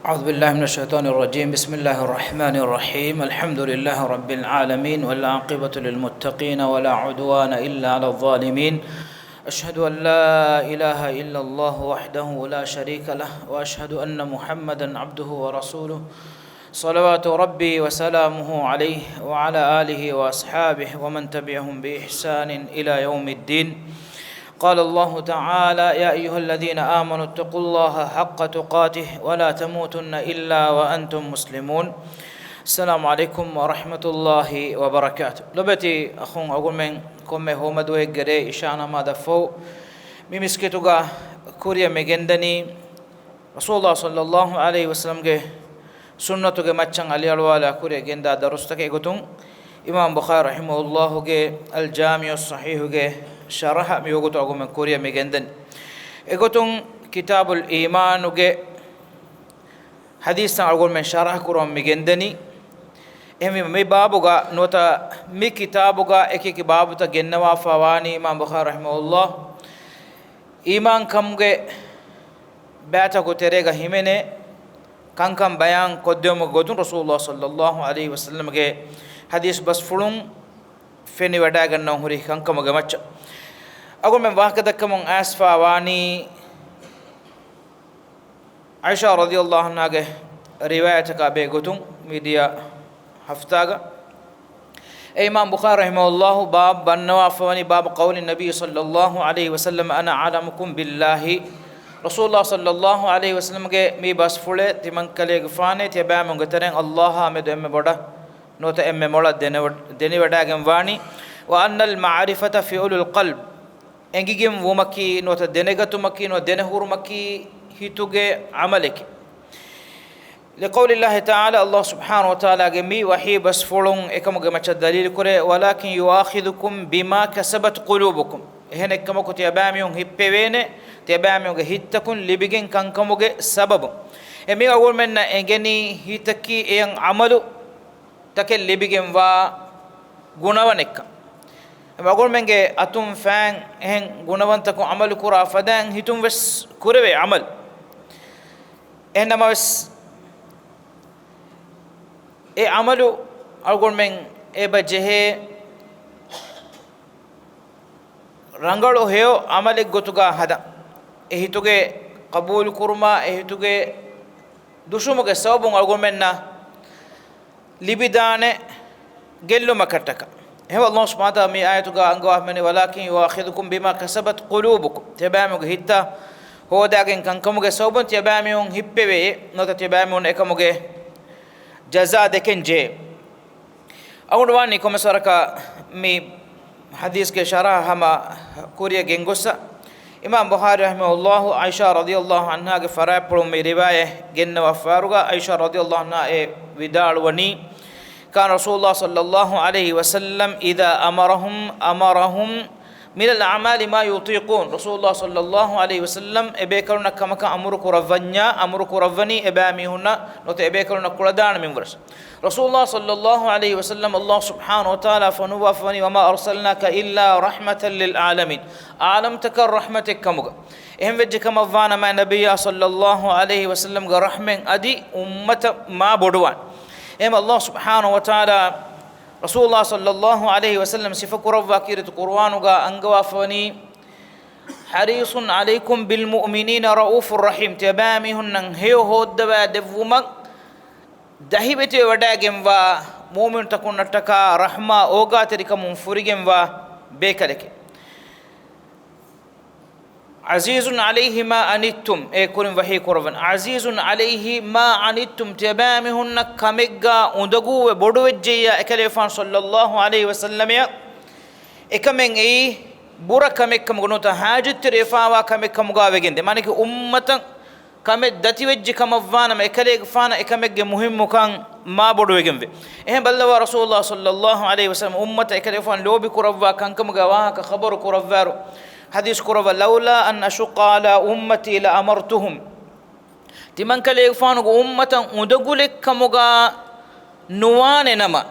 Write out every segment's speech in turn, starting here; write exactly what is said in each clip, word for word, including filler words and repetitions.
أعوذ بالله من الشيطان الرجيم. بسم الله الرحمن الرحيم. الحمد لله رب العالمين، والعاقبة للمتقين، ولا عدوان إلا على الظالمين. أشهد أن لا إله إلا الله وحده لا شريك له، وأشهد أن محمدا عبده ورسوله، صلوات ربي وسلامه عليه وعلى آله وأصحابه ومن تبعهم بإحسان إلى يوم الدين. قال الله تعالى: يا أيها الذين آمنوا اتقوا الله حق تقاته ولا تموتن إلا وأنتم مسلمون. السلام عليكم ورحمة الله وبركاته. ލޮބުވެތި އަޚުން، އަޅުގަނޑުމެން ކޮންމެ ހޯމަދުވަހެއްގެ ރޭ އިޝާ ނަމާދަށްފަހު މި މިސްކިތުގަ ކުރިއަށް މި ގެންދަނީ ރަސޫލާ ޞައްލައްލާހު ޢަލައިހި ވަސައްލަމްގެ ސުންނަތުގެ މައްޗަށް އަލިއަޅުވާލާ ކުރިއަށް ގެންދާ ދަރުސްތަކެއް. އެގޮތުން އިމާމް ބުޚާރީ ރަޙިމަހުﷲގެ އަލް ޖާމިޢުއް ޞަޙީޙުގެ ޝަރަޙަ މިވަގުތު އަޅުގަނޑުމެން ކުރިއަށް މި ގެންދަނީ. އެގޮތުން ކިތާބުލް އީމާނުގެ ޙަދީޘްތައް އަޅުގަނޑުމެން ޝަރަޙަ ކުރަމުން މި ގެންދަނީ. އެހެންވީމަ މި ބާބުގަ ނުވަތަ މި ކިތާބުގަ އެކި އެކި ބާބުތައް ގެންނަވާފަ ވާނީ އިމާމް ބުޚާރީ ރަޙިމަހުﷲ އީމާންކަމުގެ ބައިތަކު ތެރޭގަ ހިމެނޭ ކަންކަން ބަޔާން ކޮށްދެވުމުގެ ގޮތުން ރަސޫލާ ޞައްލައްލާހު ޢަލައިހި ވަސައްލަމްގެ ޙަދީޘް ބަސްފުޅުން ފެނިވަޑައިގަންނަވަން ހުރި ކަންކަމުގެ މައްޗަށް. އަޅުގަނޑުމެން ވާހަކަ ދައްކަމުން އައިސްފަ ވާނީ ޢާއިޝާ ރަޟިޔަﷲ ޢަންހާގެ ރިވާޔަތަކާ ބެހޭ ގޮތުން މިދިޔަ ހަފްތާގަ އެ އިމާމް ބުޚާރީ ރަޙިމަހުﷲ ބާބު ބަންނަވާފަވަނީ باب قول النبي صلى الله عليه وسلم: أنا أعلمكم بالله. ރަސޫލާ ޞައްލައްލާހު ޢަލައިހި ވަސައްލަމްގެ މި ބަސްފުޅެއް ތިމަންކަލޭގެފާނޭ ތިޔަބައިމީހުންގެ ތެރެއިން ﷲ އާ މެދު އެންމެ ބޮޑަށް ނުވަތަ އެންމެ މޮޅަށް ދެނެވަ-، ދެނެވަޑައިގެން ވާނީ. وأن المعرفة فعل القلب. އެނގިގެން ވުމަކީ ނުވަތަ ދެނެގަތުމަކީ ނުވަތަ ދެނެހުރުމަކީ ހިތުގެ ޢަމަލެކޭ. لقول الله تعالى، ﷲ ސުބްޙާނަހޫ ވަތަޢާލާގެ މި ވަޙީ ބަސްފުޅުން އެކަމުގެ މައްޗަށް ދަލީލު ކުރޭ، ولكن يؤاخذكم بما كسبت قلوبكم. އެހެނެއްކަމަކު ތިޔަބައިމީހުން ހިއްޕެވޭނެ، ތިޔަބައިމީހުންގެ ހިތްތަކުން ލިބިގެން ކަންކަމުގެ ސަބަބުން. އެ މި އަޅުގަނޑުމެންނަށް އެނގެނީ ހިތަކީ އެޔަށް ޢަމަލު ތަކެއް ލިބިގެންވާ ގުނަވަނެއްކަން. އަޅުގަނޑުމެންގެ އަތުން ފައިން އެހެން ގުނަވަންތަކުން ޢަމަލު ކުރާ ފަދައިން ހިތުން ވެސް ކުރެވޭ ޢަމަލު. އެހެންނަމަވެސް، އެ ޢަމަލު އަޅުގަނޑުމެން އެބަ ޖެހޭ ރަނގަޅު ހެޔޮ ޢަމަލެއް ގޮތުގަ ހަދަން. އެ ހިތުގެ ޤަބޫލު ކުރުމާ، އެ ހިތުގެ ދުށުމުގެ ސަބަބުން އަޅުގަނޑުމެންނަށް ލިބިދާނެ ގެއްލުމަކަށްޓަކާ. އެހެންވެ، ﷲ ސުބްޙާނަހޫ ވަތަޢާލާ މި އާޔަތުގަ އަންގަވާފައިވަނީ، ولكن يؤاخذكم بما كسبت قلوبكم. ތިޔަބައިމީހުންގެ ހިތްތައް ހޯދާގެން ކަންކަމުގެ ސަބަބުން ތިޔަބައިމީހުން ހިއްޕެވޭ، ނުވަތަ ތިޔަބައިމީހުން އެކަމުގެ ޖަޒާ ދެކެން ޖެހޭ. އަޅުގަނޑު ވާނީ ކޮންމެސް ވަރަކަށް މި ޙަދީޘްގެ ޝަރަޙަ ހަމަ ކުރިއަށް ގެންގޮއްސަ، އިމާމް ބުޚާރީ ރަޙިމަހުﷲ ޢާއިޝާ ރަޟިޔަﷲ ޢަންހާގެ ފަރާތްޕުޅުން މި ރިވާޔަތް ގެންނަވާފައިވާއިރުގަ، ޢާއިޝާ ރަޟިޔަﷲ ޢަންހާ އެ ވިދާޅުވަނީ، كان رسول الله صلى الله عليه وسلم إذا أمرهم، أمرهم من الأعمال ما يطيقون. ރަސޫލުﷲ ޞައްލައްލާހު ޢަލައިހި ވަސައްލަމް އެބޭކަލުންނަށް ކަމަކަށް އަމުރު ކުރައްވަންޏާ، އަމުރު ކުރައްވަނީ އެބައިމީހުންނަށް ނުވަތަ އެބޭކަލުންނަށް ކުޅަދާނަ މިންވަރަށް. ރަސޫލުﷲ ޞައްލައްލާހު ޢަލައިހި ވަސައްލަމް ﷲ ސުބްޙާނަހޫ ވަތަޢާލާ ފޮނުއްވާފަވަނީ، وما أرسلناك إلا رحمة للعالمين. ޢާލަމްތަކަށް ރަޙްމަތެއް ކަމުގަ. އެހެން ވެއްޖެ ކަމަށްވާނަމަ، ނަބިއްޔާ ޞައްލައްލާހު ޢަލައިހި ވަސައްލަމްގެ ރަޙްމަތް އަދި އުއްމަތަށް މާ ބޮޑުވާނެ. އެހެން ﷲ ސުބްޙާނަހޫ ވަތަޢާލާ ރަސޫލުﷲ ޞައްލައްލާހު ޢަލައިހި ވަސައްލަމް ސިފަކުރައްވާ ކީރިތި ޤުރުއާނުގަ އަންގަވާފަވަނީ، حريص عليكم بالمؤمنين رءوف رحيم. ތިޔަބައިމީހުންނަށް ހެޔޮ ހޯއްދަވާ ދެއްވުމަށް ދަހިވެތިވެވަޑައިގެންވާ، މުއުމިނުތަކުންނަށްޓަކާ ރަޙްމާ އޯގާތެރިކަމުން ފުރިގެންވާ ބޭކަލެކޭ. عزيز عليه ما عنتم، އޭ ކުރިން ވަޙީ ކުރައްވަން. عزيز عليه ما عنتم، ތިޔަބައިމީހުންނަށް ކަމެއްގަ އުނދަގޫވެ ބޮޑުވެއްޖެއްޔާ، އެކަލޭގެފާނު ޞައްލައްލާހު ޢަލައިހި ވަސައްލަމަށް އެކަމެއް އެއީ ބުރަ ކަމެއްކަމުގަ ނުވަތަ ޙާޖަތްތެރިވެފައިވާ ކަމެއްކަމުގަ ވެގެންދޭ. މާނައަކީ އުއްމަތަށް ކަމެއް ދަތިވެއްޖެ ކަމަށްވާނަމަ، އެކަލޭގެފާނަށް އެކަމެއްގެ މުހިންމުކަން މާބޮޑުވެގެންވޭ. އެހެން ބައްލަވާ ރަސޫލުﷲ ޞައްލައްލާހު ޢަލައިހި ވަސައްލަމް އުއްމަތަށް އެކަލޭގެފާނު ލޯބިކުރައްވާ ކަންކަމުގެ ވާހަކަ ޚަބަރު ކުރައްވާއިރު، ޙަދީޘް ކުރައްވާ، لولا أن أشق على أمتي لأمرتهم. ތިމަންކަލޭގެފާނުގެ އުއްމަތަށް އުނދަގުލެއްކަމުގަ ނުވާނެ ނަމަ،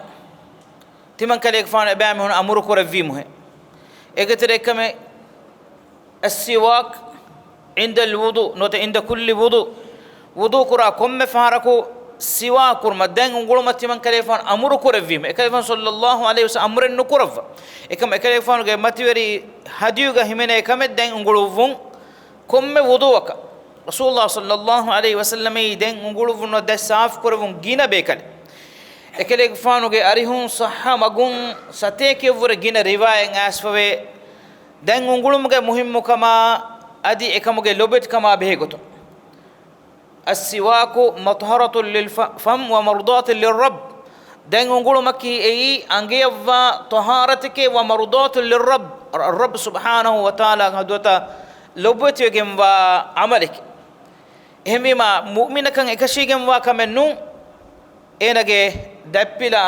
ތިމަންކަލޭގެފާނު އެބައިމީހުން އަމުރު ކުރެއްވީމުހޭ. އޭގެތެރޭ އެއްކަމެއް، السواك عند الوضوء، ނުވަތަ عند كل وضوء. ވުޟޫ ކުރާ ކޮންމެ ފަހަރަކު ސިވާކު ކުރުމަށް ދެން އުނގުޅުމަށް ތިމަން ކަލޭގެފާނު އަމުރު ކުރެއްވީމަ، އެކަލޭގެފާނު ޞައްލައްލާހު ޢަލައިހި ވަސައްލަމަ އަމުރެއް ނުކުރައްވާ. އެކަމަ އެކަލޭގެފާނުގެ މަތިވެރި ހަދްޔުގަ ހިމެނޭ ކަމެއް ދެން އުނގުޅުއްވުން. ކޮންމެ ވުޟޫއަކަށް ރަސޫލުﷲ ޞައްލައްލާހު ޢަލައިހި ވަސައްލަމައީ ދެން އުނގުޅުއްވުން ނުވަތަ ދެން ސާފު ކުރެއްވުން ގިނަ ބޭކަލެއް. އެކަލޭގެފާނުގެ އަރިހުން ޞައްޙަ މަގުން ސަތޭކައަށްވުރެ ގިނަ ރިވާޔަތް އައިސްފަވޭ، ދެން އުނގުޅުމުގެ މުހިއްމުކަމާ އަދި އެކަމުގެ ލޮބުވެތިކަމާ ބެހޭ ގޮތުން. السواك مطهرة للفم ومرضاة للرب. ދެން އުނގުޅުމަކީ އެއީ އަނގަޔަށްވާ ޠަހާރަތެކޭ، ومرضاة للرب، ރައްބު ސުބްޙާނަހޫ ވަތަޢާލާގެ ޙަޟްރަތަށް ލޮބުވެތިވެގެންވާ ޢަމަލެކޭ. އެހެންވީމާ، މުއުމިނަކަށް އެކަށީގެންވާ ކަމެއް ނޫން، އޭނަގެ ދަތްޕިލާ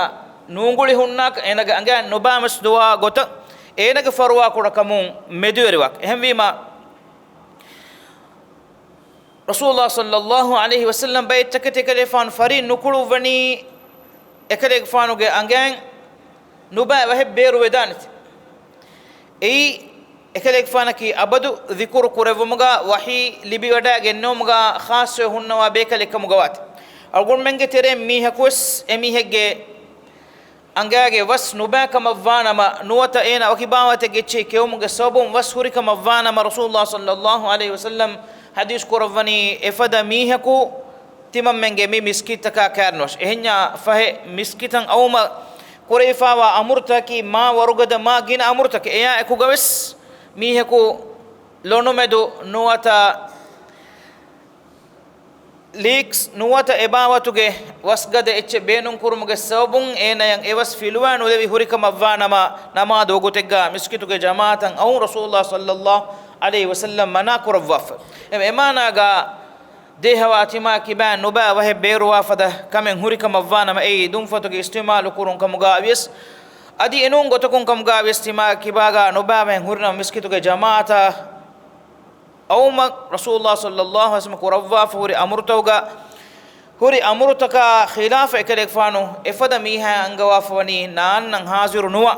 ނޫނގުޅި ހުންނާކަށް، އޭނަގެ އަނގައިން ނުބާ މަސް ދުވާ ގޮތަށް، އޭނަގެ ފަރުވާ ކުޑަކަމުން މެދުވެރިވާކަށް. އެހެންވީމާ، ރަސޫލުﷲ ޞައްލައްލާހު ޢަލައިހި ވަސައްލަމަ ބައެއް ތަކެތި އެކަލޭގެފާނު ފަރިއް ނުކުޅުއްވަނީ، އެކަލޭގެފާނުގެ އަނގައިން ނުބައި ވަހެއް ބޭރުވެދާނެތީ. އެއީ، އެކަލޭގެފާނަކީ އަބަދު ޛިކުރު ކުރެއްވުމުގަ، ވަޙީ ލިބިވަޑައިގެންނެވުމުގަ ޚާއްޞަވެ ހުންނަވާ ބޭކަލެއް ކަމުގަވާތީ. އަޅުގަނޑުމެންގެ ތެރެއިން މީހަކުވެސް އެމީހެއްގެ އަނގައިގެ ވަސް ނުބައިކަމަށްވާނަމަ، ނުވަތަ އޭނަ ވަކި ބާވަތެއްގެ އެއްޗެހި ކެއުމުގެ ސަބަބުން ވަސް ހުރިކަމަށްވާނަމަ، ރަސޫލުﷲ ޞައްލައްލާހު ޢަލައިހި ވަސައްލަމަ ޙަދީޘް ކުރައްވަނީ، އެފަދަ މީހަކު ތިމަންމެންގެ މި މިސްކިތްތަކާ ކައިރިނުވާށޭ. އެހެންޏާ ފަހެ މިސްކިތަށް އައުމަށް ކުރެވިފާވާ އަމުރުތަކަކީ މާ ވަރުގަދަ، މާ ގިނަ އަމުރުތަކެއް. އެއާ އެކުގަވެސް މީހަކު ލޮނުމެދު ނުވަތަ ލީކްސް ނުވަތަ އެބާވަތުގެ ވަސްގަދަ އެއްޗެއް ބޭނުންކުރުމުގެ ސަބަބުން އޭނަޔަށް އެވަސް ފިލުވާ ނުލެވި ހުރިކަމަށްވާނަމަ، ނަމާދު ވަގުތެއްގަ މިސްކިތުގެ ޖަމާޢަތަށް އައުން ރަސޫލުﷲ ޞައްލައްލާހު ޢަލައިހި ވަސައްލަމަ މަނާ ކުރައްވާފަ. އެ، އެމާނާގަ ދޭހަވާ ތިމާ ކިބާ ނުބައި ވަހެއް ބޭރުވާ ފަދަ ކަމެއް ހުރިކަމަށްވާނަމަ، އެއީ ދުންފަތުގެ އިސްތިޢުމާލު ކުރުން ކަމުގަ ވިޔަސް، އަދި އެނޫން ގޮތަކުން ކަމުގަ ވިޔަސް ތިމާ ކިބާގަ ނުބައި ވަހެއް ހުރިނަމަ މިސްކިތުގެ ޖަމާޢަތަށް އައުމަށް ރަސޫލުﷲ ޞައްލައްލާހު ޢަލައިހި ވަސައްލަމަ ކުރައްވާފަ ހުރި އަމުރުތަކުގަ، ހުރި އަމުރުތަކާ ޚިލާފަށް އެކަލޭގެފާނު އެފަދަ މީހާ އަންގަވާފަ ވަނީ ނާންނަން ޙާޟިރު ނުވާ.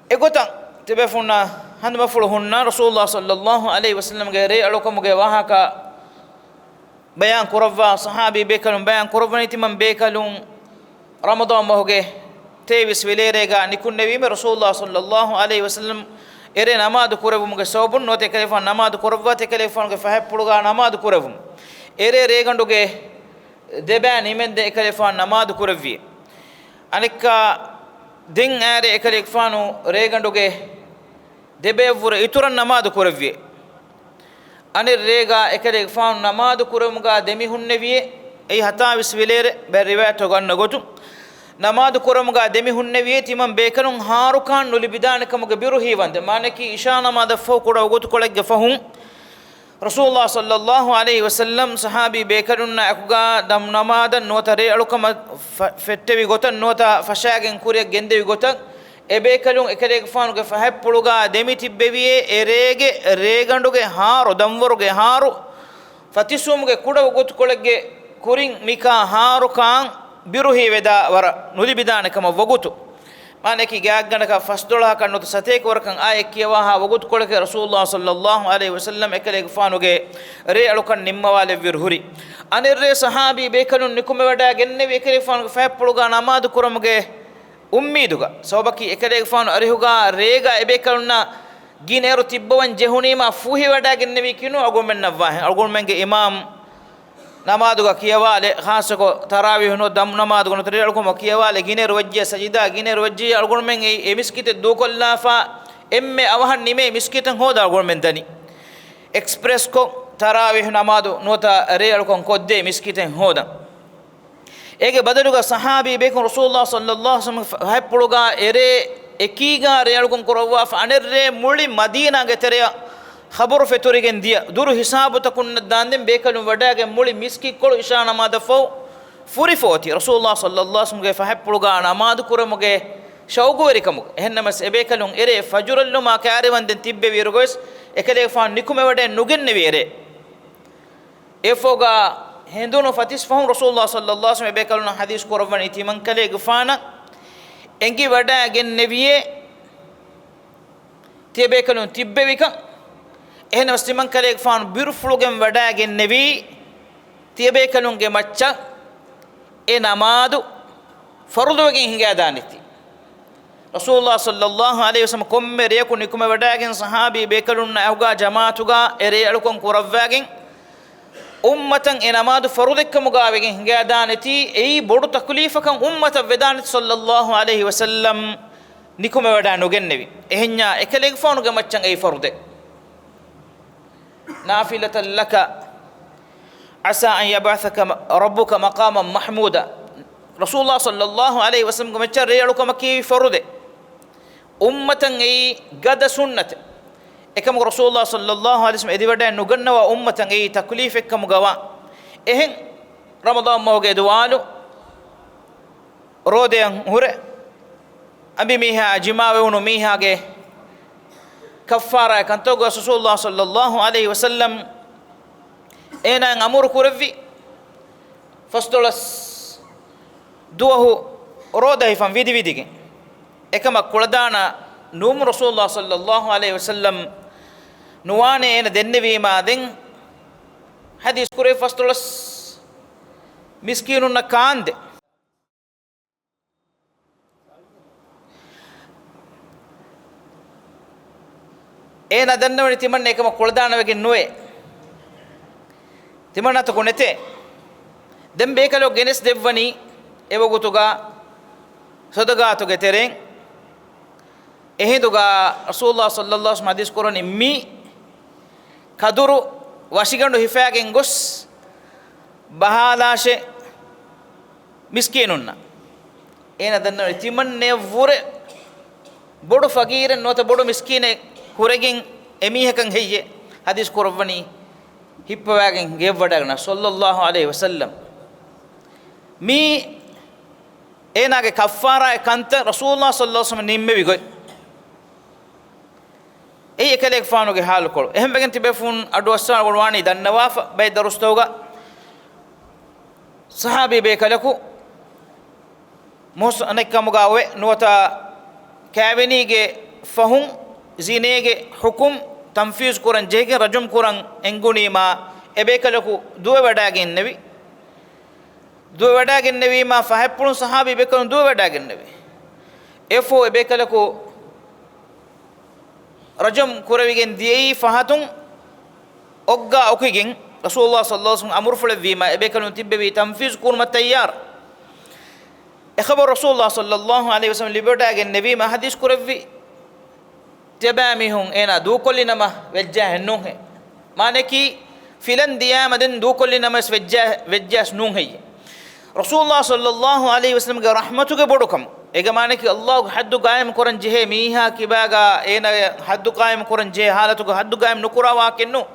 އެގޮތަށް ތިބޭފުޅުންނަށް ހަނދުމަފުޅު ހުންނަ ރަސޫލުﷲ ޞައްލައްލާހު ޢަލައިހި ވަސައްލަމަގެ ރޭއަޅުކަމުގެ ވާހަކަ ބަޔާން ކުރައްވާ ޞަޙާބީ ބޭކަލުން ބަޔާން ކުރައްވަނީ، ތިމަން ބޭކަލުން ރަމަޟާން މަހުގެ ތޭވީސް ވިލޭރޭގަ ނިކުންނެވީމެ، ރަސޫލުﷲ ޞައްލައްލާހު ޢަލައިހި ވަސައްލަމަ އެރޭ ނަމާދު ކުރެއްވުމުގެ ސަބަބުން ނުވަތަ އެކަލޭގެފާނު ނަމާދު ކުރައްވާތީ އެކަލޭގެފާނުގެ ފަހަތްޕުޅުގަ ނަމާދު ކުރެއްވުމުން. އެރޭ ރޭގަނޑުގެ ދެބައި ނިމެންދެން އެކަލޭގެފާނު ނަމާދު ކުރެއްވި. އަނެއްކާ ދެން އާރެ އެކަލޭގެފާނު ރޭގަނޑުގެ ދެބައަށްވުރެ އިތުރަށް ނަމާދު ކުރެއްވި. އަނެއް ރޭގަ އެކަލޭގެފާނު ނަމާދު ކުރެވުމުގަ ދެމި ހުންނެވިއޭ. އެއީ ހަތާވީސް ވިލޭރޭ. ބައެއް ރިވާޔަތުގަ އަންނަ ގޮތުން، ނަމާދު ކުރެވުމުގަ ދެމި ހުންނެވިއޭ، ތިމަން ބޭކަލުން ހާރުކާން ނުލިބިދާނެ ކަމުގެ ބިރު ހީވަންދެން. މާނައަކީ އިޝާ ނަމާދަށްފަހު ކުޑަ ވަގުތުކޮޅެއްގެ ފަހުން ރަސޫލުﷲ ޞައްލައްލާހު ޢަލައިހި ވަސައްލަމަ ޞަޙާބީ ބޭކަލުންނާ އެކުގަ ދަމު ނަމާދަށް ނުވަތަ ރޭއަޅުކަމަށް ފަ-، ފެއްޓެވި ގޮތަށް ނުވަތަ ފަށާގެން ކުރިއަށް ގެންދެވި ގޮތަށް، އެބޭކަލުން އެކަލޭގެފާނުގެ ފަހަތްޕުޅުގަ ދެމި ތިއްބެވިއޭ، އެރޭގެ ރޭގަނޑުގެ ހާރު، ދަންވަރުގެ ހާރު، ފަތިސްވުމުގެ ކުޑަ ވަގުތުކޮޅެއްގެ ކުރިން މިކާ ހާރުކާން ބިރު ހީވެދާ ވަރަށް ނުލިބިދާނެ ކަމަށް ވަގުތު. މާނައަކީ ގާތްގަނޑަކަށް ފަސްދޮޅަހަކަށް ނުވަތަ ސަތޭކަ ވަރަކަށް އާ އެއްކިޔަވާހާ ވަގުތުކޮޅެކޭ ރަސޫލުﷲ ޞައްލައްލާހު ޢަލައިހި ވަސައްލަމަ އެކަލޭގެފާނުގެ ރޭއަޅުކަން ނިންމަވާލެއްވިއިރު ހުރި. އަނެއްރޭ ޞަޙާބީ ބޭކަލުން ނިކުމެވަޑައިގެންނެވި އެކަލޭގެފާނުގެ ފަހަތްޕުޅުގަ ނަމާދު ކުރުމުގެ އުއްމީދުގަ. ސަބަބަކީ އެކަލޭގެފާނު އަރިހުގަ ރޭގަ އެބޭކަލުންނާ ގިނައިރު ތިއްބަވަން ޖެހުނީމާ ފޫހިވަޑައިގެންނެވީކީ ނޫން އަޅުގަނޑުމެންނަށް ވާހެން. އަޅުގަނޑުމެންގެ އިމާމް ނަމާދުގަ ކިޔަވާލެ، ޚާއްޞަކޮށް ތަރާވީޙު ނުވަތަ ދަމު ނަމާދުގަ ނުވަތަ ރޭއަޅުކަމުގަ ކިޔަވާލެ، ގިނައިރު ވެއްޖެޔާ ސަޖިދާ، ގިނައިރު ވެއްޖެޔާ އަޅުގަނޑުމެން އެ، އެ މިސްކިތެއް ދޫކޮށްލާފަ، އެންމެ އަވަހަށް ނިމޭ މިސްކިތެއް ހޯދާ އަޅުގަނޑުމެން ދަނީ. އެކްސްޕްރެސްކޮށް ތަރާވީޙު ނަމާދު ނުވަތަ ރޭއަޅުކަން ކޮށްދޭ މިސްކިތެއް ހޯދަން. އޭގެ ބަދަލުގަ ޞަޙާބީ ބޭކަލުން ރަސޫލުﷲ ޞައްލައްލާހު ޢަލައިހި ވަސައްލަމަ ފަހަތްޕުޅުގަ އެރޭ އެކީގަ ރޭއަޅުކަން ކުރައްވާފަ، އަނެއްރޭ މުޅި މަދީނާގެ ތެރެއަށް ޚަބަރު ފެތުރިގެން ދިޔަ، ދުރު ހިސާބުތަކުންނަށް ދާންދެން ބޭކަލުން ވަޑައިގެން މުޅި މިސްކިތްކޮޅު އިޝާ ނަމާދަށްފަހު ފުރިފަ އޮތީ ރަސޫލުﷲ ޞައްލައްލާހު ޢަލައިހި ވަސައްލަމަގެ ފަހަތްޕުޅުގަ ނަމާދު ކުރުމުގެ ޝައުގުވެރިކަމުގަ. އެހެންނަމަވެސް އެބޭކަލުން އެރޭ ފަޖުރެއްލުމާ ކައިރިވަންދެން ތިއްބެވިއިރުގަވެސް އެކަލޭގެފާނު ނިކުމެވަޑައެއް ނުގެންނެވި އެރޭ. އެއަށްފަހުގަ ހެނދުނު ފަތިސް ފަހުން ރަސޫލުﷲ ޞައްލައްލާހު ޢަލައިހި ވަސައްލަމަ އެބޭކަލުންނަށް ޙަދީޘް ކުރައްވަނީ ތިމަންކަލޭގެފާނަށް އެނގިވަޑައިގެންނެވިއޭ ތިޔަބޭކަލުން ތިއްބެވިކަން. އެހެނަސް ތިމަން ކަލޭގެފާނު ބިރުފުޅުގެން ވަޑައިގެންނެވީ، ތިޔަބޭކަލުންގެ މައްޗަށް އެ ނަމާދު ފަރުޟުވެގެން ހިނގައިދާނެތީ. ރަސޫލުﷲ ޞައްލައްލާހު ޢަލައިހި ވަސައްލަމަ ކޮންމެ ރެޔަކު ނިކުމެވަޑައިގެން، ޞަޙާބީ ބޭކަލުންނާ އެކުގާ ޖަމާޢަތުގާ އެ ރޭ އަޅުކަން ކުރައްވާގެން، އުއްމަތަށް އެ ނަމާދު ފަރުޟެއްކަމުގާ ވެގެން ހިނގައިދާނެތީ، އެއީ ބޮޑު ތަކުލީފަކަށް އުއްމަތަށް ވެދާނެތީ ޞައްލައްލާހު ޢަލައިހި ވަސައްލަމް ނިކުމެވަޑައި ނުގެންނެވި. އެހެންޏާ އެކަލޭގެފާނުގެ މައްޗަށް އެއީ ފަރުޟެއް. نافلة لك عسى أن يبعثك ربك مقاما محمودا. ރަސޫލުﷲ ޞައްލައްލާހު ޢަލައިހި ވަސައްލަމްގެ މައްޗަށް ރޭ އަޅުކަމަކީ ފަރުޟެއް. އުއްމަތަށް އެއީ ގަދަ ސުންނަތެއް. އެކަމަކު ރަސޫލުﷲ ޞައްލައްލާހު ޢަލައިހި ވަސައްލަމް އެދިވަޑައެއް ނުގަންނަވާ އުއްމަތަށް އެއީ ތަކުލީފެއްކަމުގަވާ. އެހެން ރަމަޟާން މަހުގެ ދުވާލު ރޯދައަށް ހުރެ އަނބިމީހާ ޖިމާވެވުނު މީހާގެ ކައްފާރާއެއް ކަންތައް ގޮސް ރަސޫލުﷲ ޞައްލައްލާހު ޢަލައިހި ވަސައްލަމް އޭނާއަށް އަމުރު ކުރެއްވި ފަސްދޮޅަސް ދުވަހު ރޯދަ ހިފަން ވިދިވިދިގެން. އެކަމަށް ކުޅަދާނަ ނޫން ރަސޫލުﷲ ޞައްލައްލާހު ޢަލައިހި ވަސައްލަމް ނުވާނެ އޭނަ ދެންނެވީމާ ދެން ޙަދީޘް ކުރެ ފަސްދޮޅަސް މިސްކީނުންނަށް ކާންދޭ. އޭނާ ދަންނަވަނީ ތިމަންނަ އެކަމަށް ކުޅަދާނަވެގެން ނުވޭ. ތިމަންނަތަކު ނެތޭ. ދެން ބޭކަލަކު ގެނެސް ދެއްވަނީ އެވަގުތުގަ ޞަދަގާތުގެ ތެރެއިން. އެހިނދުގަ ރަސޫލުﷲ ޞައްލައްލާހު ޢަލައިހި ވަސައްލަމް ޙަދީޘް ކުރަނީ މި ކަދުރު ވަށިގަނޑު ހިފާގެން ގޮސް ބަހާލާށޭ މިސްކީނުންނަށް. އޭނަ ދަންނަވަނީ ތިމަންނަޔަށްވުރެ ބޮޑު ފަގީރެއް ނުވަތަ ބޮޑު މިސްކީނެއް ހުރެގެން އެމީހަކަށް ހެއްޔޭ ޙަދީޘް ކުރައްވަނީ ހިއްޕަވާގެން ގެއަށްވަޑައިގަންނަ ޞައްލައްލާހު ޢަލައިހި ވަސައްލަމް. މީ އޭނާގެ ކައްފާރާއެއް ކަންތައް ރަސޫލުﷲ ޞައްލައްލާހު ޢަލައިހި ވަސައްލަމަ ނިންމެވި ގޮތް. އެއީ އެކަލޭގެފާނުގެ ޙާލުކޮޅު. އެހެންވެގެން ތިބޭފުޅުން އަޑުއައްސާ ގުޅުވާނީ ދަންނަވާފަ ބައެއް ދަރުސްތަކުގަ ޞަޙާބީ ބޭކަލަކު މުޙްޞަނެއްކަމުގަ އޮވެ ނުވަތަ ކާވެނީގެ ފަހުން ޒިނޭގެ ޙުކުމް ތަންފީޒު ކުރަން ޖެހިގެން ރަޖުމް ކުރަން އެންގުނީމާ އެބޭކަލަކު ދުވެވަޑައިގެންނެވި. ދުވެވަޑައިގެންނެވީމާ ފަހަތްޕުޅުން ޞަޙާބީ ބޭކަލުން ދުވެވަޑައިގެންނެވި. އެފޯ އެބޭކަލަކު ރަޖުމް ކުރެވިގެން ދިޔައީ ފަހަތުން އޮއްގާ އުކިގެން ރަސޫލުﷲ ޞައްލައްލާހު ޢަލައިހި ވަސައްލަމް އަމުރުފުޅެއްވީމާ އެބޭކަލުން ތިއްބެވީ ތަންފީޒު ކުރުމަށް ތައްޔާރަށް. އެ ޚަބަރު ރަސޫލުﷲ ޞައްލައްލާހު ޢަލައިހި ވަސައްލަމް ލިބިވަޑައިގެންނެވީމާ ޙަދީޘް ކުރެއްވި ތިޔަބައިމީހުން އޭނާ ދޫކޮށްލިނަމަ ވެއްޖާހެއް ނޫންހޭ. މާނައަކީ ފިލަން ދިޔާމަ ދެން ދޫކޮށްލިނަމަވެސް ވެއްޖާ، ވެއްޖާސް ނޫންހެއްޔޭ. ރަސޫލުﷲ ޞައްލައްލާހު ޢަލައިހި ވަސައްލަމްގެ ރަޙްމަތުގެ ބޮޑުކަމު. އޭގެ މާނައަކީ ﷲގެ ޙައްދު ޤާއިމު ކުރަން ޖެހޭ މީހާ ކިބާގަ އޭނާގެ ޙައްދު ޤާއިމު ކުރަން ޖެހޭ ޙާލަތުގަ ޙައްދު ޤާއިމު ނުކުރާ ވާހަކައެއް ނޫން.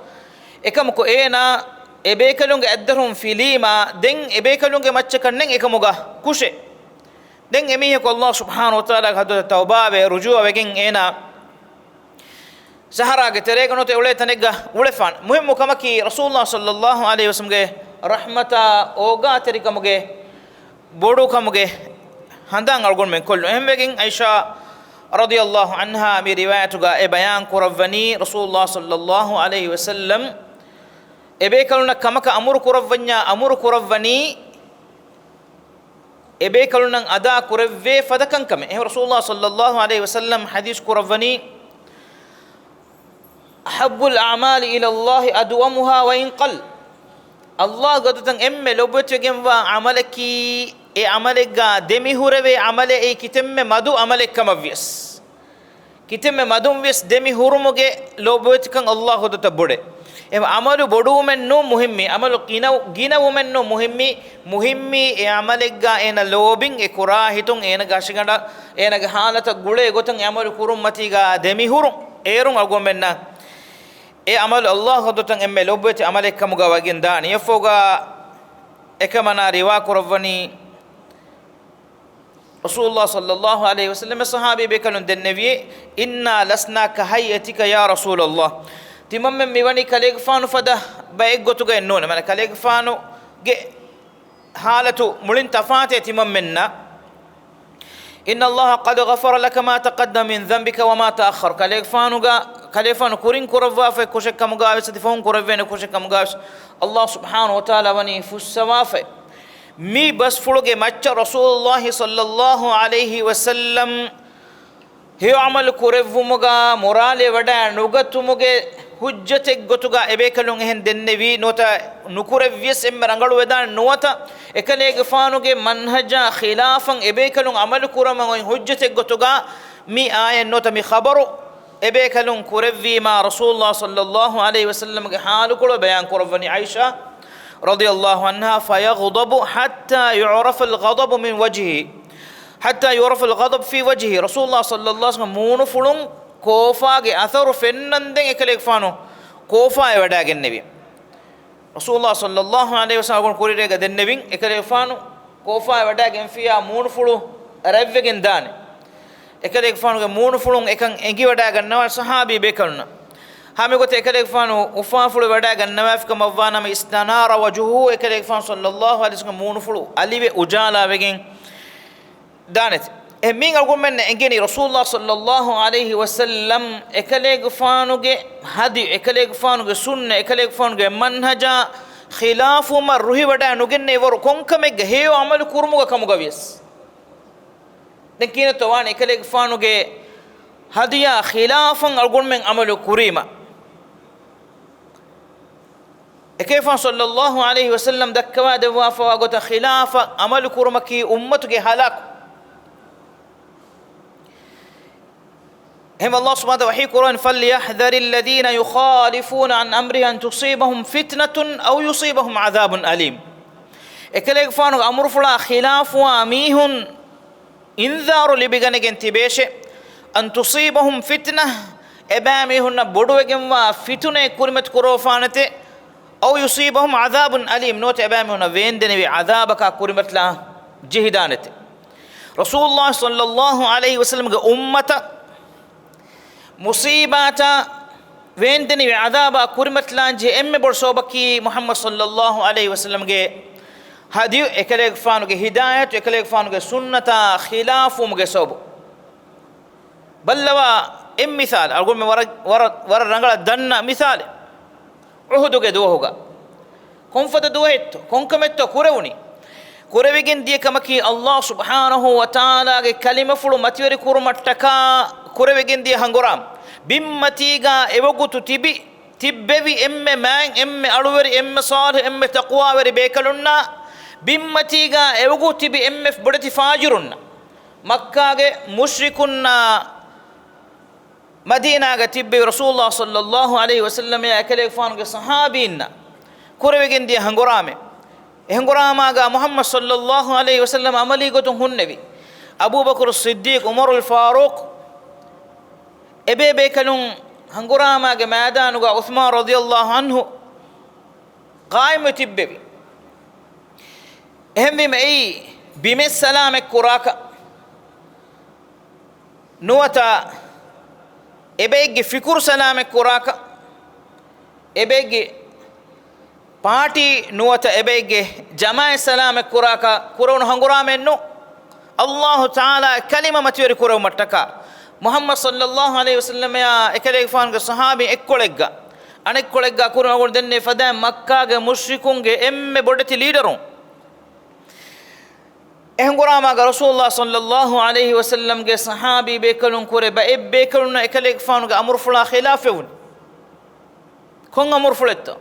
އެކަމަކު އޭނާ އެބޭކަލުންގެ އަތްދަށުން ފިލީމާ ދެން އެބޭކަލުންގެ މައްޗަކަށް ނެތް އެކަމުގަ ކުށެއް. ދެން އެމީހަކު ﷲ ސުބްޙާނަހޫ ވަތަޢާލާގެ ޙަޟްރަތަށް ތައުބާވެ، ރުޖޫޢަވެގެން އޭނާ ޞަޙަރާގެ ތެރޭގަ ނުވަތަ އެއުޅޭ ތަނެއްގަ އުޅެފާނެ. މުހިއްމު ކަމަކީ، ރަސޫލުﷲ ޞައްލައްލާހު ޢަލައިހި ވަސައްލަމްގެ ރަޙްމަތާ އޯގާތެރިކަމުގެ ބޮޑުކަމުގެ ހަނދާން އަޅުގަނޑުމެން ކޮށްލުން. އެހެންވެގެން ޢާއިޝާ ރަޟިޔައްލާހު ޢަންހާ މި ރިވާޔަތުގަ އެ ބަޔާން ކުރައްވަނީ، ރަސޫލުﷲ ޞައްލައްލާހު ޢަލައިހި ވަސައްލަމް އެބޭކަލުންނަށް ކަމަކަށް އަމުރު ކުރައްވަންޏާ އަމުރު ކުރައްވަނީ، އެބޭކަލުންނަށް އަދާ ކުރެއްވޭ ފަދަ ކަންކަމެއް. އެހެން ރަސޫލުﷲ ޞައްލައްލާހު ޢަލައިހި ވަސައްލަމް ޙަދީޘް ކުރައްވަނީ، أحب الأعمال إلى الله أدومها وإن قل. ﷲގެ ޙަޟްރަތަށް އެންމެ ލޮބުވެތިވެގެންވާ ޢަމަލަކީ، އެ ޢަމަލެއްގަ ދެމިހުރެވޭ ޢަމަލެއް އެއީ ކިތަންމެ މަދު ޢަމަލެއް ކަމަށްވިޔަސް. ކިތަންމެ މަދުން ވިޔަސް ދެމި ހުރުމުގެ ލޯބިވެތިކަން ﷲ ޙަޟްރަތަށް ބޮޑޭ. އެ ޢަމަލު ބޮޑުވުމެއް ނޫން މުހިއްމީ، ޢަމަލު ގިނަ، ގިނަވުމެއް ނޫން މުހިއްމީ، މުހިއްމީ އެ ޢަމަލެއްގަ އޭނަ ލޯބިން އެ ކުރާ ހިތުން އޭނަގެ ހަށިގަނޑަށް އޭނަގެ ޙާލަތަށް ގުޅޭ ގޮތަށް އެ ޢަމަލު ކުރުން މަތީގަ ދެމި ހުރުން. އޭރުން އަޅުގަނޑުމެންނަށް އެ ޢަމަލު ﷲ ޙަޟްރަތަށް އެންމެ ލޮބުވެތި ޢަމަލެއް ކަމުގަ ވެގެން ދާނެ. އެއަށްފަހުގަ އެކަމަނާ ރިވާ ކުރައްވަނީ، ރަސޫލުﷲ ޞައްލައްލާހު ޢަލައިހި ވަސައްލަމަ ޞަޙާބީ ބޭކަލުން ދެންނެވިއޭ، إنا لسنا كهيئتك يا رسول الله. ތިމަންމެން މިވަނީ ކަލޭގެފާނު ފަދަ ބައެއް ގޮތުގައެއް ނޫނޭ. މާނަ ކަލޭގެފާނުގެ ޙާލަތު މުޅިން ތަފާތޭ ތިމަންމެންނަށް. إن الله قد غفر لك ما تقدم من ذنبك وما تأخر. ކަލޭގެފާނުގެ ކަލޭފާނު ކުރިން ކުރައްވާފައި ކުށެއް ކަމުގާވެސް އަދި ފަހުން ކުރެވޭނެ ކުށެއް ކަމުގާވެސް އައްލާހު ސުބްޙާނަހު ވަތަޢާލާ ވަނީ ފުއްސަވާފައި. މި ބަސްފުޅުގެ މައްޗަށް ރަސޫލުއްލާހި ޞައްލައްލާހު ޢަލައިހި ވަސައްލަމް ހެޔޮ ޢަމަލު ކުރެއްވުމުގަ މުރާލެވަޑައި ނުގަތުމުގެ ޙުއްޖަތެއްގޮތުގަ އެބޭކަލުން އެހެން ދެންނެވީ ނުވަތަ ނުކުރެއްވިޔަސް އެންމެ ރަނގަޅުވެދާނެ ނުވަތަ އެކަލޭގެފާނުގެ މަންހަޖާ ޚިލާފަށް އެބޭކަލުން ޢަމަލު ކުރަމުން އޮތް ޙުއްޖަތެއްގޮތުގަ މި އާޔަތް ނުވަތަ މި ޚަބަރު އެބޭކަލުން ކުރެއްވީމާ ރަސޫލުއްލާހި ޞައްލައްލާހު ޢަލައިހި ވަސައްލަމްގެ ޙާލުކޮޅު ބަޔާން ކުރައްވަނީ ޢާއިޝާ ރަޟިޔައްލާހު ޢަންހާ، فيغضب حتى يعرف الغضب من وجهه، حتى يعرف الغضب في وجهه، ރަސޫލުއްލާހި ޞައްލައްލާހު ޢަލައިހި ވަސައްލަމް މޫނުފުޅުން ކޯފާގެ އަސަރު ފެންނަންދެން އެކަލޭގެފާނު ކޯފާއެއް ވަޑައިގެންނެވި. ރަސޫލުއްލާހި ޞައްލައްލާހު ޢަލައިހި ވަސައްލަމް އަޅުގަނޑު ކުރިއަރައިގަ ދެންނެވިން، އެކަލޭގެފާނު ކޯފާއެއް ވަޑައިގެންފިއްޔާ މޫނުފުޅު ރަތްވެގެން ދާނެ. އެކަލޭގެފާނުގެ މޫނުފުޅުން އެކަން އެނގިވަޑައިގަންނަވާ ޞަޙާބީ ބޭކަލުންނަށް. ހަމަ އެގޮތަށް އެކަލޭގެފާނު އުފާފުޅު ވަޑައިގަންނަވާފިކަމަށްވާނަމަ، اسْتَنَارَ وَجْهُهُ، އެކަލޭގެފާނު ޞައްލައްލާހު ޢަލައިހި ވަސައްލަމްގެ މޫނުފުޅު އަލިވެ އުޖާލާވެގެން ދާނެތި. އެ މީން އަޅުގަނޑުމެންނަށް އެނގެނީ ރަސޫލުއްލާހި ޞައްލައްލާހު ޢަލައިހި ވަސައްލަމް އެކަލޭގެފާނުގެ ހަދިޔު، އެކަލޭގެފާނުގެ ސުންނަ، އެކަލޭގެފާނުގެ މަންހަޖާ ޚިލާފުވުމަށް ރުހިވަޑައި ނުގެންނެވި ވަރު ކޮންކަމެއްގެ ހެޔޮ ޢަމަލު ކުރުމުގަ ކަމުގަވިޔަސް. ދެން ކިހިނެއްތޯ ވާނެ އެކަލޭގެފާނުގެ ހަދިޔާ ޚިލާފަށް އަޅުގަނޑުމެން ޢަމަލު ކުރީމަ؟ އެކަލޭގެފާނު ޞައްލައްލާހު ޢަލައިހި ވަސައްލަމް ދައްކަވާ ދެއްވާފައިވާ ގޮތަށް ޚިލާފަށް ޢަމަލު ކުރުމަކީ އުއްމަތުގެ ހަލާކު. އެހެން އައްލާހު ސުބްޙާނަހު ވަތަޢާލާ ވަޙީ ކުރައްވަނީ، فَلْيَحْذَرِ الَّذِينَ يُخَالِفُونَ عَنْ أَمْرِهِ أَنْ تُصِيبَهُمْ فِتْنَةٌ أَوْ يُصِيبَهُمْ عَذَابٌ أَلِيمٌ. އެކަލޭގެފާނުގެ އަމުރުފުޅާ ޚިލާފުވާ މީހުން އިންޒާރު ލިބިގަނެގެން ތިބޭށޭ، أَنْ تُصِيبَهُمْ فِتْنَةٌ، އެބައިމީހުންނަށް ބޮޑުވެގެންވާ ފިތުނައެއް ކުރިމަތި ކުރައްވާފާނެތޭ، أَوْ يُصِيبَهُمْ عَذَابٌ أَلِيمٌ، ނުވަތަ އެބައިމީހުންނަށް ވޭންދެނިވި ޢަޛާބަކާ ކުރިމަތިލާން ޖެހިދާނެތެ. ރަސޫލުއްލާހި ޞައްލައްލާހު ޢަލައިހި ވަސައްލަމްގެ އުއްމަތަށް މުޞީބާތާ ވޭންދެނިވި ޢަޛާބާ ކުރިމަތިލާން ޖެހޭ އެންމެ ބޮޑު ސަބަބަކީ މުޙައްމަދު ޞައްލައްލާހު ޢަލައިހި ވަސައްލަމްގެ ހަދިޔު، އެކަލޭގެފާނުގެ ހިދާޔަތު، އެކަލޭގެފާނުގެ ސުންނަތާ ޚިލާފުވުމުގެ ސަބަބު. ބައްލަވާ އެއް މިސާލެއް، އަޅުގަނޑުމެން ވަރަށް، ވަރަށް، ވަރަށް ރަނގަޅަށް ދަންނަ މިސާލެއް. އުޙުދުގެ ދުވަހުގަ ކޮންފަދަ ދުވަހެއްތޯ؟ ކޮންކަމެއްތޯ ކުރެވުނީ؟ ކުރެވިގެން ދިޔަ ކަމަކީ، އައްލާހު ސުބްޙާނަހު ވަތަޢާލާގެ ކަލިމަފުޅު މަތިވެރި ކުރުމަށްޓަކާ ކުރެވިގެން ދިޔަ ހަނގުރާމަ. ބިންމަތީގާ އެވަގުތު ތިބި، ތިއްބެވި އެންމެ މާތް، އެންމެ އަޅުވެރި، އެންމެ ޞާލިޙު، އެންމެ ތަޤްވާވެރި ބޭކަލުންނާ، ބިންމަތީގާ އެވަގުތު ތިބި އެންމެ ބޮޑެތި ފާޖިރުންނާ، މައްކާގެ މުޝްރިކުންނާ، މަދީނާގަ ތިއްބެވި ރަސޫލުއްލާހި ޞައްލައްލާހު ޢަލައިހި ވަސައްލަމައާ އެކަލޭގެފާނުގެ ޞަޙާބީންނަށް ކުރެވިގެން ދިޔަ ހަނގުރާމަ. އެ ހަނގުރާމާގަ މުޙައްމަދު ޞައްލައްލާހު ޢަލައިހި ވަސައްލަމަ ޢަމަލީ ގޮތުން ހުންނެވި. އަބޫބަކުރު ޞިއްދީޤު، ޢުމަރުލް ފާރޫޤު، އެބޭބޭކަލުން ހަނގުރާމާގެ މައިދާނުގަ ޢުޘްމާން ރަޟިޔައްލާހު ޢަންހު ޤާއިމުވެ ތިއްބެވި. އެހެންވީމަ އެއީ ބިމެއް ސަލާމަތް ކުރާކަށް ނުވަތަ އެބައެއްގެ ފިކުރު ސަލާމަތް ކުރާކަށް، އެބައެއްގެ ޕާޓީ ނުވަތަ އެބައެއްގެ ޖަމާޢަތް ސަލާމަތް ކުރާކަށް ކުރެވުނު ހަނގުރާމައެއް ނޫން. އައްލާހު ތަޢާލާ ކަލިމަ މަތިވެރި ކުރެވުމަށްޓަކާ މުޙައްމަދު ޞައްލައްލާހު ޢަލައިހި ވަސައްލަމައާ އެކަލޭގެފާނުގެ ޞަޙާބީން އެއްކޮޅެއްގަ، އަނެއްކޮޅެއްގަ ކުރިމަތި ކުރަމުން ދެންނެވި ފަދައިން މައްކާގެ މުޝްރިކުންގެ އެންމެ ބޮޑެތި ލީޑަރުން. އެ ހަނގުރާމާގަ ރަސޫލުއްލާހި ޞައްލައްލާހު ޢަލައިހި ވަސައްލަމްގެ ޞަޙާބީ ބޭކަލުން ކުރެ ބައެއް ބޭކަލުންނަށް އެކަލޭގެފާނުގެ އަމުރުފުޅާ ޚިލާފްވެވުނު. ކޮން އަމުރުފުޅެއްތޯ؟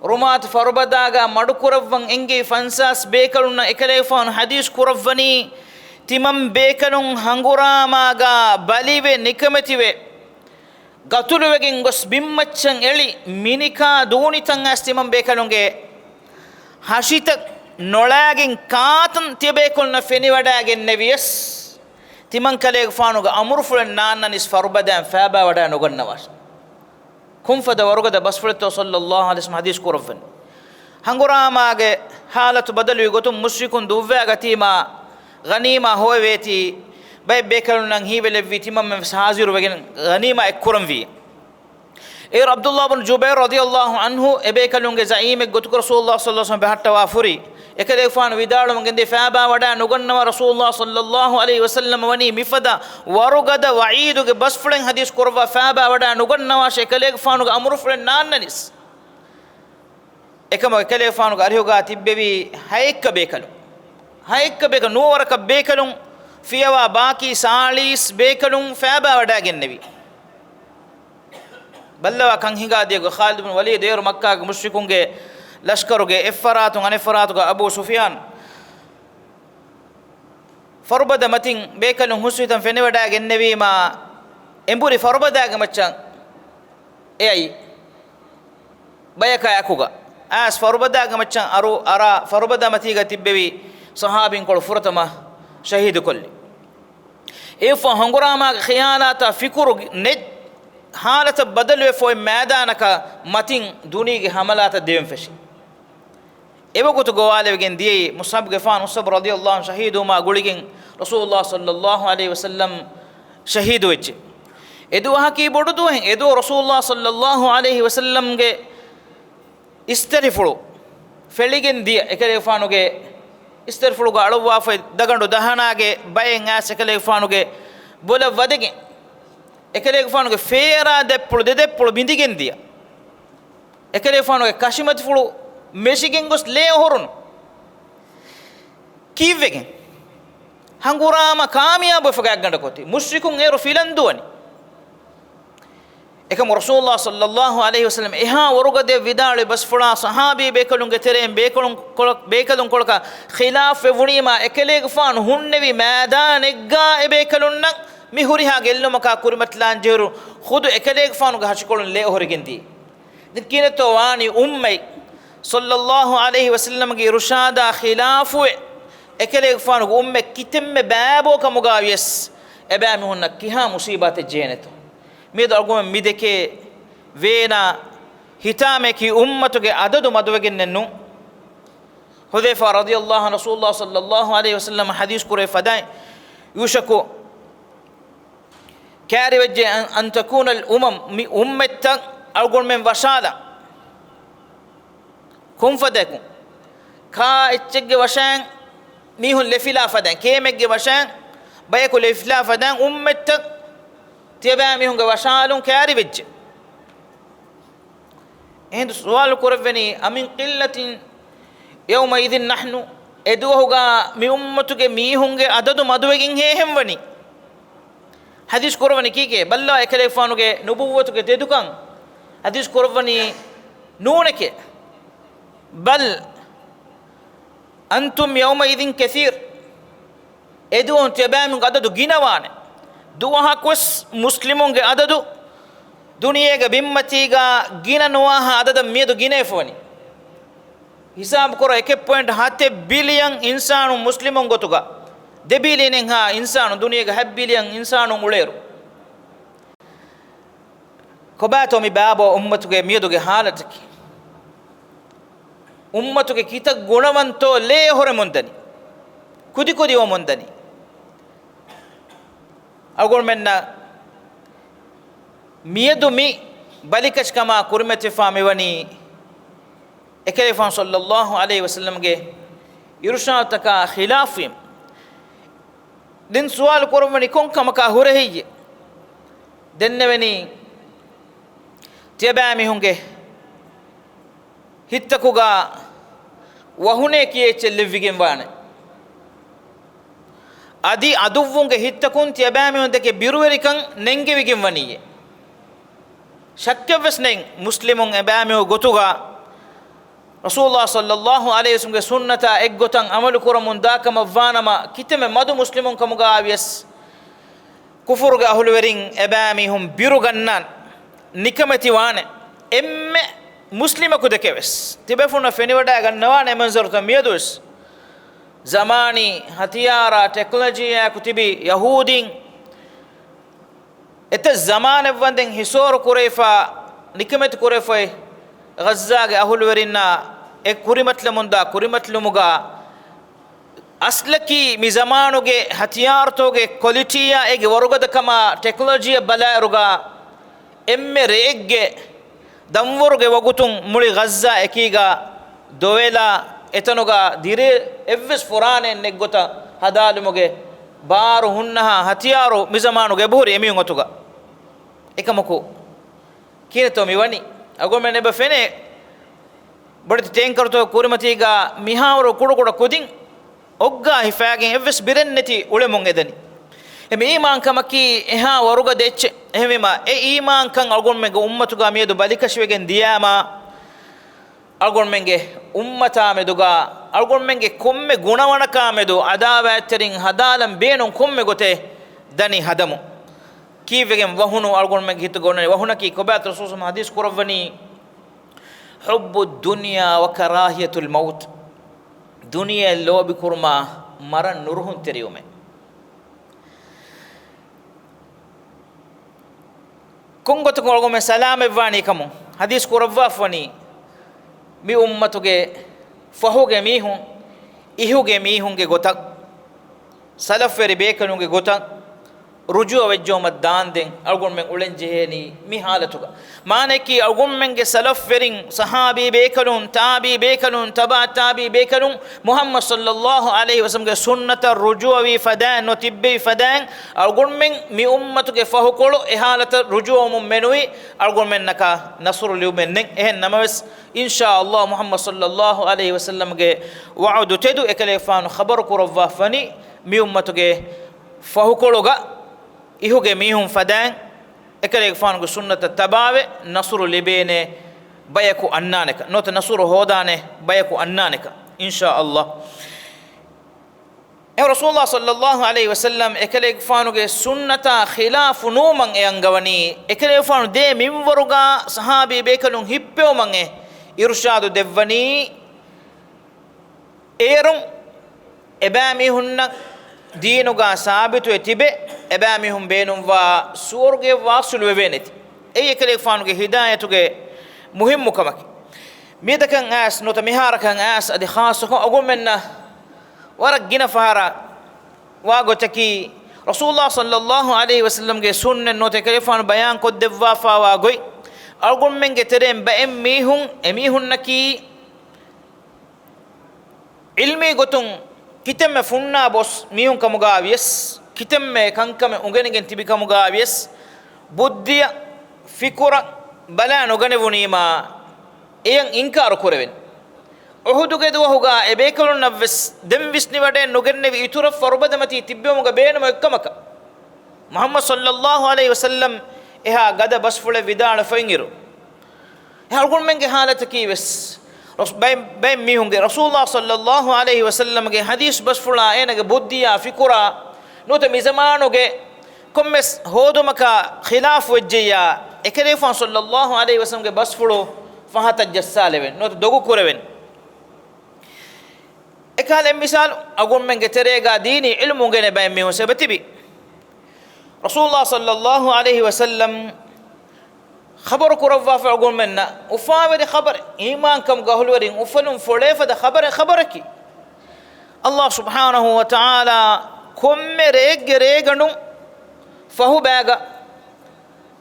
ރުމާތު ފަރުބަދާގަ މަޑުކުރައްވަން އެންގެވި ފަންސާސް ބޭކަލުންނަށް އެކަލޭގެފާނު ޙަދީޘް ކުރައްވަނީ، ތިމަން ބޭކަލުން ހަނގުރާމާގަ ބަލިވެ ނިކަމެތިވެ، ގަތުލުވެގެން ގޮސް ބިންމައްޗަށް އެޅި މިނިކާ ދޫނިތަން އައިސް ތިމަން ބޭކަލުންގެ ހަށިތައް ނޮޅާގެން ކާތަން ތިޔަބޭކަލުންނަށް ފެނިވަޑައިގެންނެވިޔަސް، ތިމަން ކަލޭގެފާނުގެ އަމުރުފުޅެއް ނާންނަނީސް ފަރުބަދައިން ފައިބާވަޑައި ނުގަންނަވާށި. ކޮންފަދަ ވަރުގަދަ ބަސްފުޅެއްތޯ ޞައްލައްލާހު ޢަލައިހި ވަސައްލަމަ ޙަދީޘް ކުރައްވަނީ؟ ހަނގުރާމާގެ ޙާލަތު ބަދަލުވި ގޮތުން މުޝްރިކުން ދުއްވައިގަތީމާ، ޣަނީމާ ހޮވެވޭތީ، ބައެއް ބޭކަލުންނަށް ހީވެލެއްވީ، ތިމަންމެން ވެސް ޙާޟިރުވެގެން ޣަނީމާ އެއްކުރަންވީ. އޭރު ޢަބްދުﷲ ބިން ޖުބައިރު ރަޟިޔަﷲ ޢަންހު އެބޭކަލުންގެ ޒަޢީމެއް ގޮތުގަ ރަސޫލުﷲ ޞައްލަﷲ ޢަލައިހި ވަސައްލަމަ ބަހައްޓަވާފަ ހުރި. އެކަލޭގެފާނު ވިދާޅުވަމުން ގެންދިޔަ، ފައިބާ ވަޑާ ނުގަންނަވާ. ރަސޫލުﷲ ޞައްލަﷲ ޢަލައިހި ވަސައްލަމަ ވަނީ މިފަދަ ވަރުގަދަ ވަޢީދުގެ ބަސްފުޅެއް ޙަދީޘް ކުރައްވާ، ފައިބާ ވަޑާ ނުގަންނަވާށޭ އެކަލޭގެފާނުގެ އަމުރުފުޅެއް ނާންނަނީސް. އެކަމަކު އެކަލޭގެފާނުގެ އަރިހުގާ ތިއްބެވީ ހައެއްކަ ބޭކަލުން. ހައެއްކަ ބޭކަލުން، ނުވަ ވަރަކަށް ބޭކަލުން ފިޔަވާ ބާކީ ސާޅީސް ބޭކަލުން ފައިބާ ވަޑާގެންނެވި. ބައްލަވާ ކަން ހިނގާ ދިޔަ ގޮތް، ޚާލިދު ބިން ވަލީދު އޭރު މައްކާގެ މުޝްރިކުންގެ ލަޝްކަރުގެ އެއްފަރާތުން އަނެއްފަރާތުގަ އަބޫ ސުފިޔާން ފަރުބަދަ މަތިން ބޭކަލުން ހުސްވިތަން ފެނިވަޑާގެންނެވީމާ، އެނބުރި ފަރުބަދާގެ މައްޗަށް އެއައީ. ބަޔަކާ އެކުގަ އައިސް ފަރުބަދާގެ މައްޗަށް އަރު އަރާ، ފަރުބަދާ މަތީގަ ތިއްބެވި ޞަޙާބީންކޮޅު ފުރަތަމަ ޝަހީދުކޮށްލި. އެއުފާ ހަނގުރާމާގެ ޚިޔާލާތާ ފިކުރު ނެތް ހާލަތަށް ބަދަލުވެފަ އޮތް މައިދާނަކަށް މަތިން ދުނީގެ ހަމަލާތައް ދެވެން ފެށި. އެވަގުތު ގޮވާލެވިގެން ދިޔައީ މުޞްޢަބުގެފާނު މުޞްޢަބު ރަޟިޔަﷲ ޢަންހު ޝަހީދުވުމާ ގުޅިގެން ރަސޫލުﷲ ޞައްލަﷲ ޢަލައިހި ވަސައްލަމް ޝަހީދުވެއްޖެ. އެދުވަހަކީ ބޮޑު ދުވަހެއް. އެދުވަހު ރަސޫލުﷲ ޞައްލަﷲ ޢަލައިހި ވަސައްލަމްގެ އިސްތަށިފުޅު ފެޅިގެން ދިޔަ، އެކަލޭގެފާނުގެ އިސްތަށިފުޅުގަ އަޅުއްވާފައި ދަގަނޑު ދަހަނާގެ ބައެއް އައިސް އެކަލޭގެފާނުގެ ބޮލަށް ވަދެގެން، އެކަލޭގެފާނުގެ ފޭރާ ދެއްޕުޅު ދެދެއްޕުޅު ބިނދިގެން ދިޔަ. އެކަލޭގެފާނުގެ ކަށިމަތިފުޅު މެށިގެން ގޮސް ލޭ އޮހޮރުނު. ކީއްވެގެން؟ ހަނގުރާމަ ކާމިޔާބުވެފަ ގާތްގަނޑަކު އޮތީ. މުޝްރިކުން އޭރު ފިލަން ދުވަނީ. އެކަމު ރަސޫލުﷲ ޞައްލަﷲ ޢަލައިހި ވަސައްލަމް އެހާ ވަރުގަދަ ވިދާޅުވި ބަސްފުޅާ ޞަޙާބީ ބޭކަލުންގެ ތެރެއިން ބޭކަލުން ކޮޅަ-، ބޭކަލުން ކޮޅަކަށް ޚިލާފުވެ ބުނީމާ، އެކަލޭގެފާނު ހުންނެވި މައިދާނެއްގާ އެ ބޭކަލުންނަށް މި ހުރިހާ ގެއްލުމަކާ ކުރިމަތިލާން ޖެހުރު ޚުދު އެކަލޭގެފާނުގެ ހަށިކޮޅުން ލޭ އޮހޮރިގެން ދިޔަ. ދެން ކިހިނެއްތޯ ވާނީ އުއްމަތް ޞައްލަﷲ ޢަލައިހި ވަސައްލަމްގެ އިރުޝާދާ ޚިލާފުވެ، އެކަލޭގެފާނުގެ އުއްމަތް ކިތަންމެ ބައިބޯ ކަމުގާ ވިޔަސް، އެބައިމީހުންނަށް ކިހާ މުޞީބާތެއް ޖެހޭނެތޯ؟ މިއަދު އަޅުގަނޑުމެން މި ދެކޭ ވޭނާ ހިތާމަޔަކީ އުއްމަތުގެ އަދަދު މަދުވެގެންނެއް ނޫން. ޙުޛައިފާ ރަޟިޔަﷲ ޢަންހު ރަސޫލުﷲ ޞައްލަﷲ ޢަލައިހި ވަސައްލަމަ ޙަދީޘް ކުރެވި ފަދައިން، يوشك ކައިރިވެއްޖެ، أن، أن تكون الأمم، މި އުއްމަތްތައް އަޅުގަނޑުމެން ވަށާލަން. ކޮންފަދައަކުން؟ ކާ އެއްޗެއްގެ ވަށައިން މީހުން ލެފިލާ ފަދައިން، ކޭމެއްގެ ވަށައިން ބަޔަކު ލެފިލާ ފަދައިން އުއްމަތްތައް ތިޔަބައިމީހުންގެ ވަށާލުން ކައިރިވެއްޖެ. އެހިނދު ސުވާލު ކުރެވެނީ، أمن قلة يومئذ نحن؟ އެދުވަހުގާ މި އުއްމަތުގެ މީހުންގެ އަދަދު މަދުވެގެންހޭ އެހެން ވަނީ؟ ޙަދީޘް ކުރައްވަނީ ކީކޭ؟ ބައްލަވާ އެކަލޭގެފާނުގެ ނުބުއްވަތުގެ ތެދުކަން. ޙަދީޘް ކުރައްވަނީ ނޫނެކޭ. بل أنتم يومئذ كثير. އެދުވަހުން ތިޔަބައިމީހުންގެ އަދަދު ގިނަވާނެ. ދުވަހަކުވެސް މުސްލިމުންގެ އަދަދު ދުނިޔޭގެ ބިންމަތީގާ ގިނަ ނުވާހާ އަދަދަށް މިއަދު ގިނަވެފަވަނީ. ހިސާބު ކުރާ އެކެއް ޕޮއިންޓް ހަތެއް ބިލިއަން އިންސާނުން މުސްލިމުން ގޮތުގަ، ދެ ބިލިއަނެއްހާ އިންސާނުން ދުނިޔޭގެ ހަތް ބިލިއަން އިންސާނުން އުޅޭއިރު. ކޮބާތޯ މި ބައިބޯ އުއްމަތުގެ މިއަދުގެ ހާލަތަކީ؟ އުއްމަތުގެ ކިތައް ގުނަވަންތޯ ލޭ އޮހޮރެމުންދަނީ، ކުދިކުދިވަމުންދަނީ. އަޅުގަނޑުމެންނަށް މިއަދު މި ބަލިކަށިކަމާ ކުރިމަތިވެފާ މިވަނީ އެކަލޭގެފާނު ޞައްލަﷲ ޢަލައިހި ވަސައްލަމްގެ އިރުޝާދުތަކާ ޚިލާފުވީމަ. ދެން ސުވާލު ކުރައްވަނީ ކޮން ކަމަކާ ހުރެހިއްޔެ؟ ދެންނެވެނީ ތިޔަބައިމީހުންގެ ހިތްތަކުގަ ވަހުނޭކި އެއްޗެއް ލެއްވިގެން ވާނެ. އަދި އަދުއްވުންގެ ހިތްތަކުން ތިޔަބައިމީހުންދެކެ ބިރުވެރިކަން ނެންގެވިގެން ވަނީއޭ. ޝައްކެއްވެސް ނެތް، މުސްލިމުން އެބައިމީހުން ގޮތުގަ ރަސޫލުﷲ ޞައްލަﷲ ޢަލައިހި ވަސައްލަމްގެ ސުންނަތާ އެއްގޮތަށް ޢަމަލު ކުރަމުން ދާކަމަށްވާނަމަ، ކިތަންމެ މަދު މުސްލިމުން ކަމުގައިވިޔަސް، ކުފުރުގެ އަހުލުވެރިން އެބައިމީހުން ބިރުގަންނާނެ، ނިކަމެތިވާނެ. އެންމެ މުސްލިމަކުދެކެވެސް ތިބޭފުޅުންނަށް ފެނިވަޑައިގަންނަވާނެ އެމަންޒަރުތައް މިއަދުވެސް. ޒަމާނީ ހަތިޔާރާ ޓެކްނޮލޮޖީއާއެކު ތިބި ޔަހޫދީން އެތައް ޒަމާނެއްވަންދެން ހިސޯރު ކުރެވިފަ، ނިކަމެތި ކުރެވިފައި، ޣައްޒާގެ އަހުލުވެރިންނާ އެ ކުރިމަތިލަމުންދާ ކުރިމަތިލުމުގަ، އަސްލަކީ މި ޒަމާނުގެ ހަތިޔާރުތަކުގެ ކޮލިޓީއާ އޭގެ ވަރުގަދަކަމާ ޓެކްނޮލޮޖީއަށް ބަލާއިރުގަ، އެންމެ ރެއެއްގެ ދަންވަރުގެ ވަގުތުން މުޅި ޣައްޒާ އެކީގަ ދޮވެލާ، އެތަނުގަ ދިރޭ އެއްވެސް ފުރާނައެއް ނެތްގޮތަށް ހަދާލުމުގެ ބާރު ހުންނަހާ ހަތިޔާރު މިޒަމާނުގަ އެބަހުރި އެމީހުން އަތުގަ. އެކަމަކު ކިހިނެއްތޯ މިވަނީ؟ އަޅުގަނޑުމެން އެބަ ފެނޭ ބޮޑެތި ޓޭންކަރުތަކުގެ ކުރިމަތީގަ މިހާވަރު ކުޑަކުޑަ ކުދިން އޮއްގާ ހިފާގެން އެއްވެސް ބިރެއް ނެތި އުޅެމުން އެދަނީ. އެ މި އީމާންކަމަކީ އެހާ ވަރުގަދަ އެއްޗެއް. އެހެންވީމާ، އެ އީމާންކަން އަޅުގަނޑުމެންގެ އުއްމަތުގަ މިއަދު ބަލިކަށިވެގެން ދިޔާމާ، އަޅުގަނޑުމެންގެ އުއްމަތާ މެދުގަ އަޅުގަނޑުމެންގެ ކޮންމެ ގުނަވަނަކާ މެދު އަދާވާތްތެރިން ހަދާލަން ބޭނުން ކޮންމެ ގޮތެއް ދަނީ ހަދަމުން. ކީއްވެގެން ވަހުނު އަޅުގަނޑުމެންގެ ހިތުގަ އޮންނަނީ؟ ވަހުނަކީ ކޮބާތޯ؟ ރަސޫލު ޙަދީޘް ކުރައްވަނީ، حب الدنيا وكراهية الموت. ދުނިޔެއަށް ލޯބިކުރުމާ މަރަން ނުރުހުންތެރިވުމޭ. ކޮންގޮތަކުން އަޅުގަނޑުމެން ސަލާމަތްވާނީ ކަމުން ޙަދީޘް ކުރައްވާފަވަނީ، މި އުއްމަތުގެ ފަހުގެ މީހުން، އިހުގެ މީހުންގެ ގޮތަށް، ސަލަފްވެރި ބޭކަލުންގެ ގޮތަށް ރުޖޫޢަ ވެއްޖައުމަށް ދާންދެން އަޅުގަނޑުމެން އުޅެން ޖެހޭނީ މި ޙާލަތުގަ. މާނައަކީ، އަޅުގަނޑުމެންގެ ސަލަފްވެރިން، ޞަޙާބީ ބޭކަލުން، ތާބިޢީ ބޭކަލުން، ތަބަޢު ތާބިޢީ ބޭކަލުން، މުޙައްމަދު ޞައްލައްލާހު ޢަލައިހި ވަސައްލަމްގެ ސުންނަތަށް ރުޖޫޢަވި ފަދައިން، ނުތިއްބެވި ފަދައިން، އަޅުގަނޑުމެން މި އުއްމަތުގެ ފަހުކޮޅު އެ ޙާލަތަށް ރުޖޫޢަވަމުން މެނުވީ، އަޅުގަނޑުމެންނަކަށް ނަޞްރު ލިބުމެއް ނެތް. އެހެން ނަމަވެސް، އިންޝާﷲ، މުޙައްމަދު ޞައްލައްލާހު ޢަލައިހި ވަސައްލަމްގެ ވަޢުދު ތެދު. އެކަލޭގެފާނު ޚަބަރު ކުރައްވާފަވަނީ، މި އުއްމަތުގެ ފަހުކޮޅުގަ އިހުގެ މީހުން ފަދައިން، އެކަލޭގެފާނުގެ ސުންނަތަށް ތަބާވެ، ނަޞްރު ލިބޭނެ ބަޔަކު އަންނާނެކަން، ނުވަތަ ނަޞްރު ހޯދާނެ ބަޔަކު އަންނާނެކަން، އިންޝާﷲ. އެ ރަސޫލާ ޞައްލައްލާހު ޢަލައިހި ވަސައްލަމް އެކަލޭގެފާނުގެ ސުންނަތާ ޚިލާފު ނުވުމަށް އެ އަންގަވަނީ، އެކަލޭގެފާނު ދޭ މިންވަރުގަ ޞަޙާބީ ބޭކަލުން ހިއްޕެވުމަށް އެ އިރުޝާދު ދެއްވަނީ، އޭރުން އެބައިމީހުންނަށް ދީނުގަ ސާބިތުވެ ތިބެ، އެބައިމީހުން ބޭނުންވާ ސުވަރުގެ ވާސިލު ވެވޭނެތީ. އެއީ އެކަލޭގެފާނުގެ ހިދާޔަތުގެ މުހިއްމު ކަމަކީ. މިއަދަކަށް އައިސް ނުވަތަ މިހާރަކަށް އައިސް އަދި ޚާއްޞަކޮށް އަޅުގަނޑުމެންނަށް ވަރަށް ގިނަ ފަހަރަށް ވާ ގޮތަކީ، ރަސޫލާ ޞައްލައްލާހު ޢަލައިހި ވަސައްލަމްގެ ސުންނަތް ނުވަތަ އެކަލޭގެފާނު ބަޔާން ކޮށްދެއްވާފާވާ ގޮތް. އަޅުގަނޑުމެންގެ ތެރެއިން ބައެއް މީހުން، އެމީހުންނަކީ ޢިލްމީ ގޮތުން ކިތަންމެ ފުންނާ ބޮސް މީހުން ކަމުގަ ވިޔަސް، ކިތަންމެ ކަންކަމެއް އުނގެނިގެން ތިބި ކަމުގަ ވިޔަސް، ބުއްދިއަށް، ފިކުރަށް ބަލާ ނުގަނެވުނީމާ، އެޔަށް އިންކާރު ކުރެވެން. އުޙުދުގެ ދުވަހުގަ އެބޭކަލުންނަށްވެސް ދެން ވިސްނިވަޑައެއް ނުގެންނެވި އިތުރަށް ފަރުބަދަމަތީ ތިއްބެވުމުގަ ބޭނުމެއް އެއްކަމަކަށް. މުޙައްމަދު ޞައްލައްލާހު ޢަލައިހި ވަސައްލަމް އެހާ ގަދަ ބަސްފުޅެއް ވިދާޅުވެފައި އިރު، އެ އަޅުގަނޑުމެންގެ ޙާލަތަކީ ވެސް، ރަސް-، ބައެއް، ބައެއް މީހުންގެ، ރަސޫލާ ޞައްލައްލާހު ޢަލައިހި ވަސައްލަމްގެ ޙަދީޘް ބަސްފުޅާ އޭނަގެ ބުއްދިއާ ފިކުރާ ނުވަތަ މިޒަމާނުގެ ކޮންމެސް ހޯދުމަކާ ޚިލާފު ވެއްޖެއްޔާ، އެކަލޭގެފާނު ޞައްލައްލާހު ޢަލައިހި ވަސައްލަމްގެ ބަސްފުޅު ފަހަތަށް ޖައްސާލެވެން، ނުވަތަ ދޮގު ކުރެވެން. އެކަހަލަ އެއް މިސާލު، އަޅުގަނޑުމެންގެ ތެރޭގަ ދީނީ ޢިލްމު އުނގެނޭ ބައެއް މީހުން އެބަ ތިބި. ރަސޫލާ ޞައްލައްލާހު ޢަލައިހި ވަސައްލަމް ޚަބަރު ކުރައްވާފަ އަޅުގަނޑުމެންނަށް އުފާވެރި ޚަބަރެއް، އީމާންކަމުގެ އަހުލުވެރިން އުފަލުން ފޮޅޭ ފަދަ ޚަބަރެއް، ޚަބަރަކީ، ﷲ ސުބްޙާނަހޫ ވަތަޢާލާ ކޮންމެ ރެއެއްގެ ރޭގަނޑުން ފަހު ބައިގަ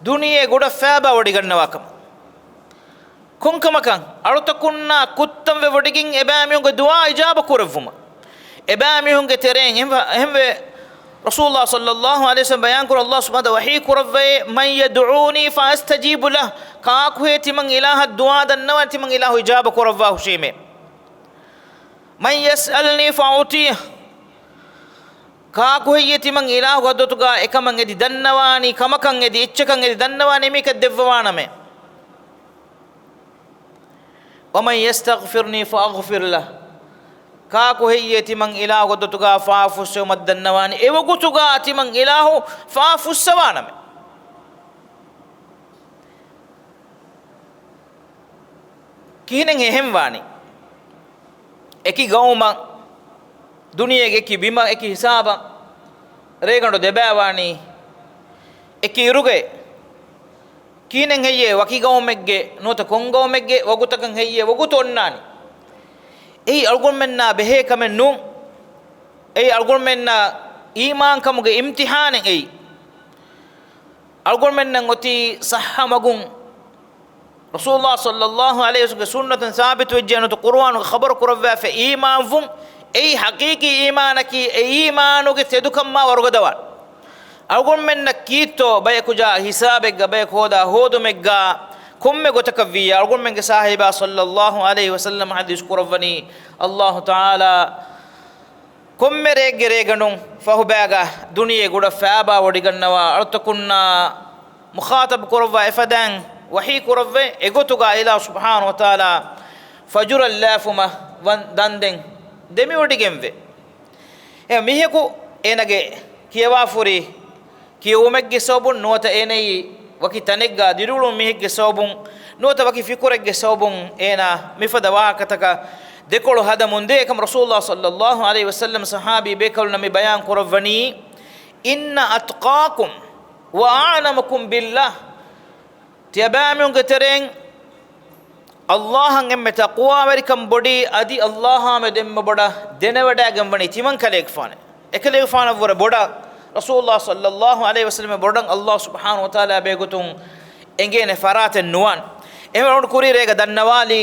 ދުނިޔެ ގުޑަށް ފައިބާ ވޮޑިގަންނަވާ ކަމަށް. ކޮންކަމަކަށް؟ އަޅުތަކުންނާ ކުއްތަންވެ ވޮޑިގެން އެބައިމީހުންގެ ދުޢާ އިޖާބަ ކުރެއްވުމަށް. އެބައިމީހުންގެ ތެރެއިން އެހެން-، އެހެންވެ، ރަސޫލާ ޞައްލައްލާހު ޢަލައިހި ވަސައްލަމް ބަޔާން ކުރަން، ﷲ ސުބްޙާނަހޫ ވަތަޢާލާ ވަޙީ ކުރައްވައޭ، "من يدعوني فأستجيب له." ކާކުހޭ ތިމަން އިލާހަށް ދުޢާ ދަންނަވާނެ، ތިމަން އިލާހު އިޖާބަ ކުރައްވާ ހުށީމޭ. "من يسألني فأعطيه." ކާކު ހެއްޔޭ ތިމަން އިލާހު ހަޟްރަތުގަ އެކަމަށް އެދި ދަންނަވާނީ، ކަމަކަށް އެދި، އެއްޗަކަށް އެދި ދަންނަވާނީ އެމީހަކަށް ދެއްވަވާނަމޭ؟ "ومن يستغفرني فأغفر له." ކާކު ހެއްޔޭ ތިމަން އިލާހު ހަޟްރަތުގަ ފާފަ ފުއްސެވުމަށް ދަންނަވާނީ، އެވަގުތުގަ ތިމަން އިލާހު ފާފަ ފުއްސަވާނަމޭ؟ ކިހިނެއް އެހެން ވާނީ؟ އެކި ގައުމަށް، ދުނިޔޭގެ އެކި ބިމަށް، އެކި ހިސާބަށް ރޭގަނޑު ދެބައިވާނީ އެކި އިރުގައި. ކިހިނެއް ހެއްޔޭ ވަކި ގައުމެއްގެ ނުވަތަ ކޮން ގައުމެއްގެ ވަގުތަކަށް ހެއްޔޭ ވަގުތު އޮންނާނީ؟ އެއީ އަޅުގަނޑުމެންނާ ބެހޭ ކަމެއް ނޫން. އެއީ އަޅުގަނޑުމެންނަށް އީމާންކަމުގެ އިމްތިޙާނެއް އެއީ. އަޅުގަނޑުމެންނަށް އޮތީ ޞައްޙަ މަގުން ރަސޫލުﷲ ޞައްލަﷲ ޢަލައިހި ވަސައްލަމްގެ ސުންނަތުން ސާބިތުވެއްޖެ ނުވަތަ ޤުރުއާނުގެ ޚަބަރު ކުރައްވާފަ އީމާންވުން، އެއީ ޙަޤީޤީ އީމާނަކީ، އެ އީމާނުގެ ތެދުކަން މާ ވަރުގަދަވާން. އަޅުގަނޑުމެންނަށް ކީއްތޯ ބަޔަކު ޖާ ހިސާބެއްގަ، ބަޔަކު ހޯދާ ހޯދުމެއްގަ ކޮންމެ ގޮތަކަށް ވިއްޔާ، އަޅުގަނޑުމެންގެ ސާހިބާ ޞައްލަﷲ ޢަލައިހި ވަސައްލަމް ޙަދީޘް ކުރައްވަނީ، ﷲ ތަޢާލާ ކޮންމެ ރެއެއްގެ ރޭގަނޑުން ފަހުބައިގަ ދުނިޔެ ގުޑަ ފައިބާ ވޮޑިގަންނަވާ އަޅުތަކުންނާ މުޚާޠަބު ކުރައްވާ އެފަދައިން ވަޙީ ކުރައްވޭ، އެގޮތުގަ އިލާހު ސުބްޙާނަހޫ ވަތަޢާލާ ފަޖުރަށް ލާފުމަށް ވަން ދަންދެން ދެމިވޮޑިގެންވޭ. އެ މީހަކު އޭނަގެ ކިޔަވާފުރި ކިޔެވުމެއްގެ ސަބަބުން ނުވަތަ އޭނައީ ވަކި ތަނެއްގަ ދިރިއުޅުނު މީހެއްގެ ސަބަބުން ނުވަތަ ވަކި ފިކުރެއްގެ ސަބަބުން އޭނާ މިފަދަ ވާހަކަތަކަށް ދެކޮޅު ހަދަމުންދޭ. އެކަމަށް ރަސޫލުﷲ ޞައްލަﷲ ޢަލައިހި ވަސައްލަމް ޞަޙާބީ ބޭކަލުންނަށް މި ބަޔާން ކުރައްވަނީ، إن أتقاكم وأعلمكم بالله، ތިޔަބައިމީހުންގެ ތެރެއިން ﷲ އަށް އެންމެ ތަޤްވާވެރިކަން ބޮޑީ، އަދި ﷲ އާމެދު އެންމެ ބޮޑަށް ދެނެވަޑައިގެންވަނީ ތިމަން ކަލޭގެފާނެ. އެކަލޭގެފާނަށްވުރެ ބޮޑަށް ރަސޫލުﷲ ޞައްލަﷲ ޢަލައިހި ވަސައްލަމް ބޮޑަށް ﷲ ސުބްޙާނަހޫ ވަތަޢާލާ ބެހޭގޮތުން އެނގޭނެ ފަރާތެއް ނުވާނެ. އެހެންވެ ކުރީ ރޭގަ ދަންނަވާލީ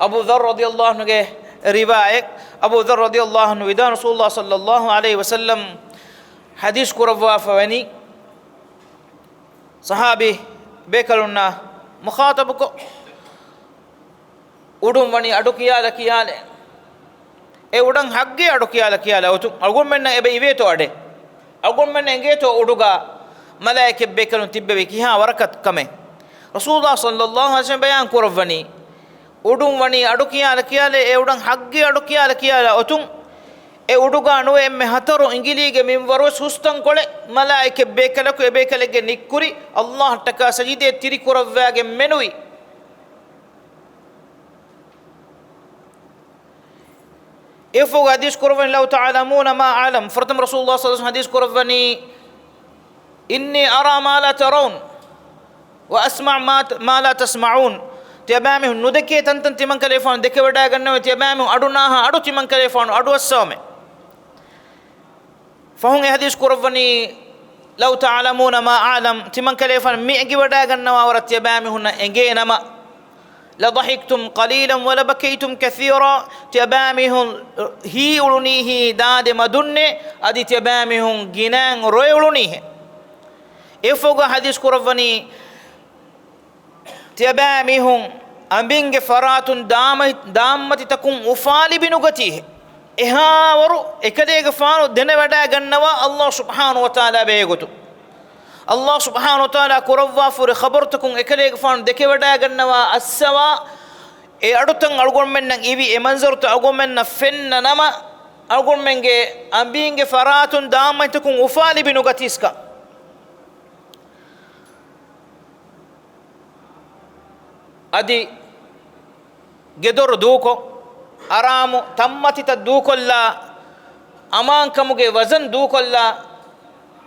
އަބޫ ޛައްރު ރަޟިޔަﷲ ޢަންހުގެ ރިވާޔަތް. އަބޫ ޛައްރު ރަޟިޔަﷲ ޢަންހު ވިދާން ރަސޫލުﷲ ޞައްލަﷲ ޢަލައިހި ވަސައްލަމް ޙަދީޘް ކުރައްވާފަ ވަނީ، ޞަޙާބީ ބޭކަލުންނާ މުޚާޠަބުކޮށް، އުޑުން ވަނީ އަޑު ކިޔާލަ ކިޔާލެ. އެ އުޑަށް ހައްގޭ އަޑު ކިޔާލަ ކިޔާލަ އޮތުން. އަޅުގަނޑުމެންނަށް އެބަ އިވޭތޯ އަޑެއް؟ އަޅުގަނޑުމެންނަށް އެނގޭތޯ އުޑުގަ މަލާއިކަތް ބޭކަލުން ތިއްބެވި ކިހާ ވަރަކަށް ކަމެއް؟ ރަސޫލުﷲ ޞައްލަﷲ ޢަލައިހި ވަސައްލަމް ބަޔާން ކުރައްވަނީ، އުޑުން ވަނީ އަޑު ކިޔާލަ ކިޔާލެ، އެ އުޑަށް ހައްގޭ އަޑު ކިޔާލަ ކިޔާލަ އޮތުން. އެ އުޑުގަ ނުވެ އެންމެ ހަތަރު އިނގިލީގެ މިންވަރުވެސް ހުސްތަންކޮޅެއް މަލާއިކަތް ބޭކަލަކު އެބޭކަލެއްގެ ނިއްކުރި ﷲ އަށްޓަކާ ސަޖިދައެއް ތިރިކުރައްވާގެން މެނުވި. އެފޯގ ޙަދީޘް ކުރައްވަނީ، لو تعلمون ما أعلم، ފުރަތަމަ ރަސޫލުﷲ ޞައްލަﷲ ޢަލައިހި ވަސައްލަމް ޙަދީޘް ކުރައްވަނީ، إني أرى ما لا ترون وأسمع ما، ما لا تسمعون. ތިޔަބައިމީހުން ނުދެކޭ ތަންތަން ތިމަން ކަލޭފާނު ދެކެވަޑައިގަންނަވަން، ތިޔަބައިމީހުން އަޑުނާހާ އަޑު ތިމަން ކަލޭފާނު އަޑުއައްސަވަމޭ. ފަހުން އެ ޙަދީޘް ކުރައްވަނީ، لو تعلمون ما أعلم، ތިމަން ކަލޭފާނު މި އެނގިވަޑައިގަންނަވާ ވަރަށް ތިޔަބައިމީހުންނަށް އެނގޭނަމަ، لضحكتم قليلا ولبكيتم كثيرا، ތިޔަބައިމީހުން ހީއުޅުނީހީ ދާދެ މަދުންނޭ، އަދި ތިޔަބައިމީހުން ގިނައިން ރޮއެއުޅުނީހޭ. އެފޯގަ ޙަދީޘް ކުރައްވަނީ، ތިޔަބައިމީހުން އަނބިންގެ ފަރާތުން ދާމަ، ދާމްމަތިތަކުން އުފާލިބި ނުގަތީހޭ. އެހާވަރު އެކަލޭގެފާނު ދެނެވަޑައިގަންނަވާ ﷲ ސުބްޙާނަހޫ ވަތަޢާލާ ބެހޭގޮތުން. ﷲ ސުބްޙާނަހޫ ވަތަޢާލާ ކުރައްވާފަހުރި ޚަބަރުތަކުން އެކަލޭގެފާނު ދެކެވަޑައިގަންނަވާ އައްސަވާ، އެ އަޑުތައް އަޅުގަނޑުމެންނަށް އިވި އެ މަންޒަރުތައް އަޅުގަނޑުމެންނަށް ފެންނަ ނަމަ، އަޅުގަނޑުމެންގެ އަނބީންގެ ފަރާތުން ދާމަތިތަކުން އުފާލިބި ނުގަތީސްކަން. އަދި ގެދޮރު ދޫކޮށް، އަރާމު ތަންމަތިތައް ދޫކޮށްލާ، އަމާންކަމުގެ ވަޒަން ދޫކޮށްލާ،